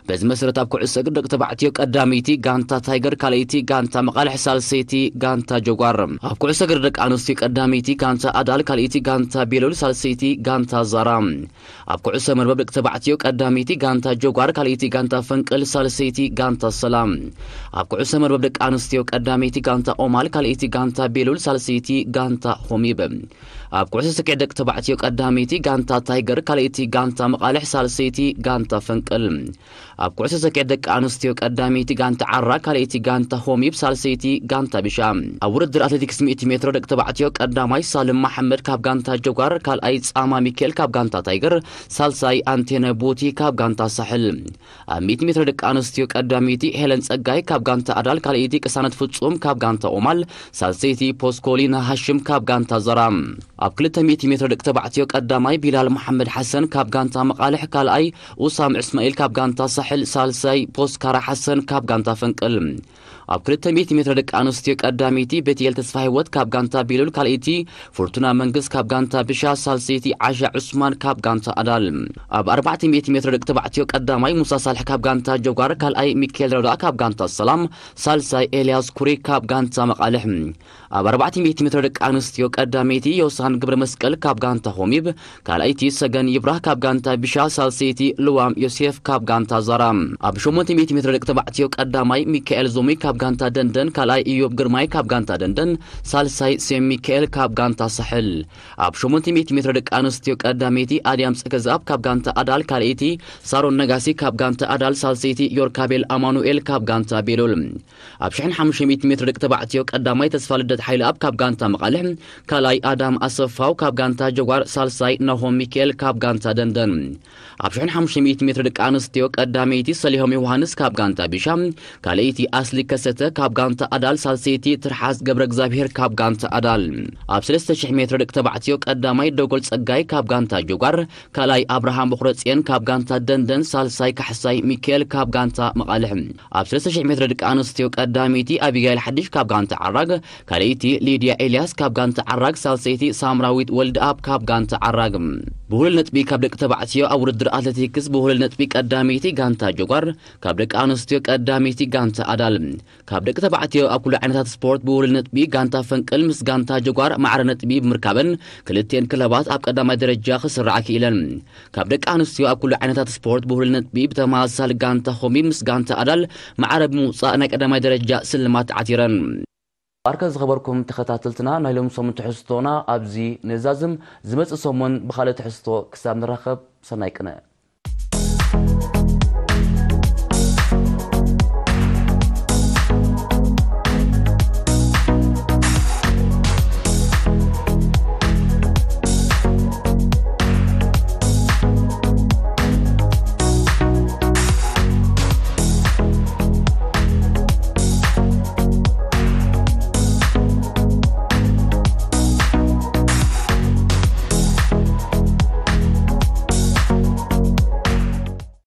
በዚ መሰረት ኣብ ኩዕሶ እግሪ ደቂ ተባዕትዮ ቀዳመይቲ ጋንታ ታይገር፣ ካልኣይቲ ጋንታ መቓልሕ፣ ሳልሰይቲ ጋንታ ጀጓር። ኣብ ኩዕሶ እግሪ ደቂ ኣንስትዮ ቀዳመይቲ ጋንታ ኣዳል፣ ካልኣይቲ ጋንታ ቤሎል፣ ሳልሰይቲ ጋንታ ዛራ። ኣብ ኩዕሶ መርበብ ደቂ ተባዕትዮ ቀዳመይቲ ጋንታ ጀጓር፣ ካልኣይቲ ጋንታ ፈንቅል፣ ሳልሰይቲ ጋንታ ሰላም። ኣብ ኩዕሶ መርበብ ደቂ ኣንስትዮ ቀዳመይቲ ጋንታ ኦማል፣ ካልኣይቲ ጋንታ ቤሉል፣ ሳልሰይቲ ጋንታ ሆሚብ። ኣብ ኩዕሶ ሰኪዕ ደቂ ተባዕትዮ ቀዳመይቲ ጋንታ ታይገር፣ ካልኣይቲ ጋንታ መቓልሕ፣ ሳልሰይቲ ጋንታ ፈንቅል። ኣብ ኩዕሶ ሰኪዕ ደቂ ኣንስትዮ ቀዳመይቲ ጋንታ ዓራ፣ ካልኣይቲ ጋንታ ሆሚብ፣ ሳልሰይቲ ጋንታ ቢሻ። ኣብ ውድድር ኣትሌቲክስ 100 ሜትሮ ደቂ ተባዕትዮ ቀዳማይ ሳልም መሓመድ ካብ ጋንታ ጀጓር፣ ካልኣይ ጻማ ሚካኤል ካብ ጋንታ ታይገር፣ ሳልሳይ ኣንቴነ ቡቲ ካብ ጋንታ ሳሕል። ኣብ 100 ሜትሮ ደቂ ኣንስትዮ ቀዳመይቲ ሄለን ጸጋይ ካብ ጋንታ ኣዳል፣ ካልኣይቲ ቅሳነት ፍጹም ካብ ጋንታ ኦማል፣ ሳልሰይቲ ፖስኮሊና ሃሽም ካብ ጋንታ ዘራ። ኣብ 200 ሜትሮ ደቂ ተባዕትዮ ቀዳማይ ቢላል መሓመድ ሓሰን ካብ ጋንታ መቓልሕ፣ ካልኣይ ኡሳም እስማኤል ካብ ጋንታ ሳሕል፣ ሳልሳይ ፖስካራ ሓሰን ካብ ጋንታ ፈንቅል። ኣብ 200 ሜትሮ ደቂ ኣንስትዮ ቀዳመይቲ ቤትኤል ተስፋ ህይወት ካብ ጋንታ ቤሉል፣ ካልኣይቲ ፍርቱና መንግስ ካብ ጋንታ ብሻ፣ ሳልሰይቲ ዓሻ ዑስማን ካብ ጋንታ ኣዳል። ኣብ 400 ሜትሮ ደቂ ተባዕትዮ ቀዳማይ ሙሳ ሳልሕ ካብ ጋንታ ጀጓር፣ ካልኣይ ሚካኤል ረዳ ካብ ጋንታ ሰላም፣ ሳልሳይ ኤልያስ ኩሪ ካብ ጋንታ መቓልሕ። ኣብ 400 ሜትሮ ደቂ ኣንስትዮ ቀዳመይቲ ዮሳን ግብረ መስቀል ካብ ጋንታ ሆሚብ፣ ካልኣይቲ ሰገን ይብራህ ካብ ጋንታ ቢሻ፣ ሳልሰይቲ ልዋም ዮሴፍ ካብ ጋንታ ዛራ። ኣብ 800 ሜትሮ ደቂ ተባዕትዮ ቀዳማይ ሚካኤል ዞሚ ካብ ጋንታ ደንደን፣ ካልኣይ ኢዮብ ግርማይ ካብ ጋንታ ደንደን፣ ሳልሳይ ሴም ሚካኤል ካብ ጋንታ ሳሕል። ኣብ 800 ሜትሮ ደቂ ኣንስትዮ ቀዳመይቲ ኣድያም ጸገዛኣብ ካብ ጋንታ ኣዳል፣ ካልኣይቲ ሳሮን ነጋሲ ካብ ጋንታ ኣዳል፣ ሳልሰይቲ ዮርካቤል ኣማኑኤል ካብ ጋንታ ቤሎል። ኣብ 1,500 ሜትሮ ደቂ ተባዕትዮ ቀዳማይ ተስፋ ልደት ሓይለኣብ ካብ ጋንታ መቓልሕ፣ ካልኣይ ኣዳም ኣሰፋው ካብ ጋንታ ጀጓር፣ ሳልሳይ ናሆም ሚካኤል ካብ ጋንታ ደንደን። ኣብ 1,500 ሜትሮ ደቂ ኣንስትዮ ቀዳመይቲ ሰሊሆም ዮሃንስ ካብ ጋንታ ቢሻ፣ ካልኣይቲ ኣስሊ ከሰ እተ ካብ ጋንታ ኣዳል፣ ሳልሰይቲ ትርሓስ ገብረ እግዚኣብሔር ካብ ጋንታ ኣዳል። ኣብ ሰለስተ ሽሕ ሜትሮ ደቂ ተባዕትዮ ቀዳማይ ደጎል ጸጋይ ካብ ጋንታ ጆጓር፣ ካልኣይ ኣብርሃም በኹረጽዮን ካብ ጋንታ ደንደን፣ ሳልሳይ ካሕሳይ ሚካኤል ካብ ጋንታ መቓልሕ። ኣብ ሰለስተ ሽሕ ሜትሮ ደቂ ኣንስትዮ ቀዳመይቲ ኣቢጋይል ሓድሽ ካብ ጋንታ ዓራግ፣ ካልኣይቲ ሊድያ ኤልያስ ካብ ጋንታ ዓራግ፣ ሳልሰይቲ ሳምራዊት ወልደኣብ ካብ ጋንታ ዓራግ። ብሁሉል ነጥቢ ካብ ደቂ ተባዕትዮ ኣብ ውድድር ኣትሌቲክስ ብሁሉል ነጥቢ ቀዳመይቲ ጋንታ ጆጓር፣ ካብ ደቂ ኣንስትዮ ቀዳመይቲ ጋንታ ኣዳል። ካብ ደቂ ተባዕትዮ ኣብ ኩሉ ዓይነታት ስፖርት ብውሉድ ነጥቢ ጋንታ ፈንቅል ምስ ጋንታ ጀጓር ማዕረ ነጥቢ ብምርካበን ክልቲኤን ክለባት ኣብ ቀዳማይ ደረጃ ክስራዓ ክኢለን። ካብ ደቂ ኣንስትዮ ኣብ ኩሉ ዓይነታት ስፖርት ብውሉድ ነጥቢ ብተመሳሳሊ ጋንታ ኾምቢ ምስ ጋንታ ኣዳል ማዕረ ብምውፃእ ናይ ቀዳማይ ደረጃ ስልማት ተዓቲረን። ኣርከ ዝኸበርኩም ተኸታተልትና ናይ ሎም ሰሙን ትሕዝቶና ኣብዚ ንዛዝም። ዝመፅእ ሰሙን ብኻልእ ትሕዝቶ ክሳብ ንራኸብ ሰናይ ቅነ።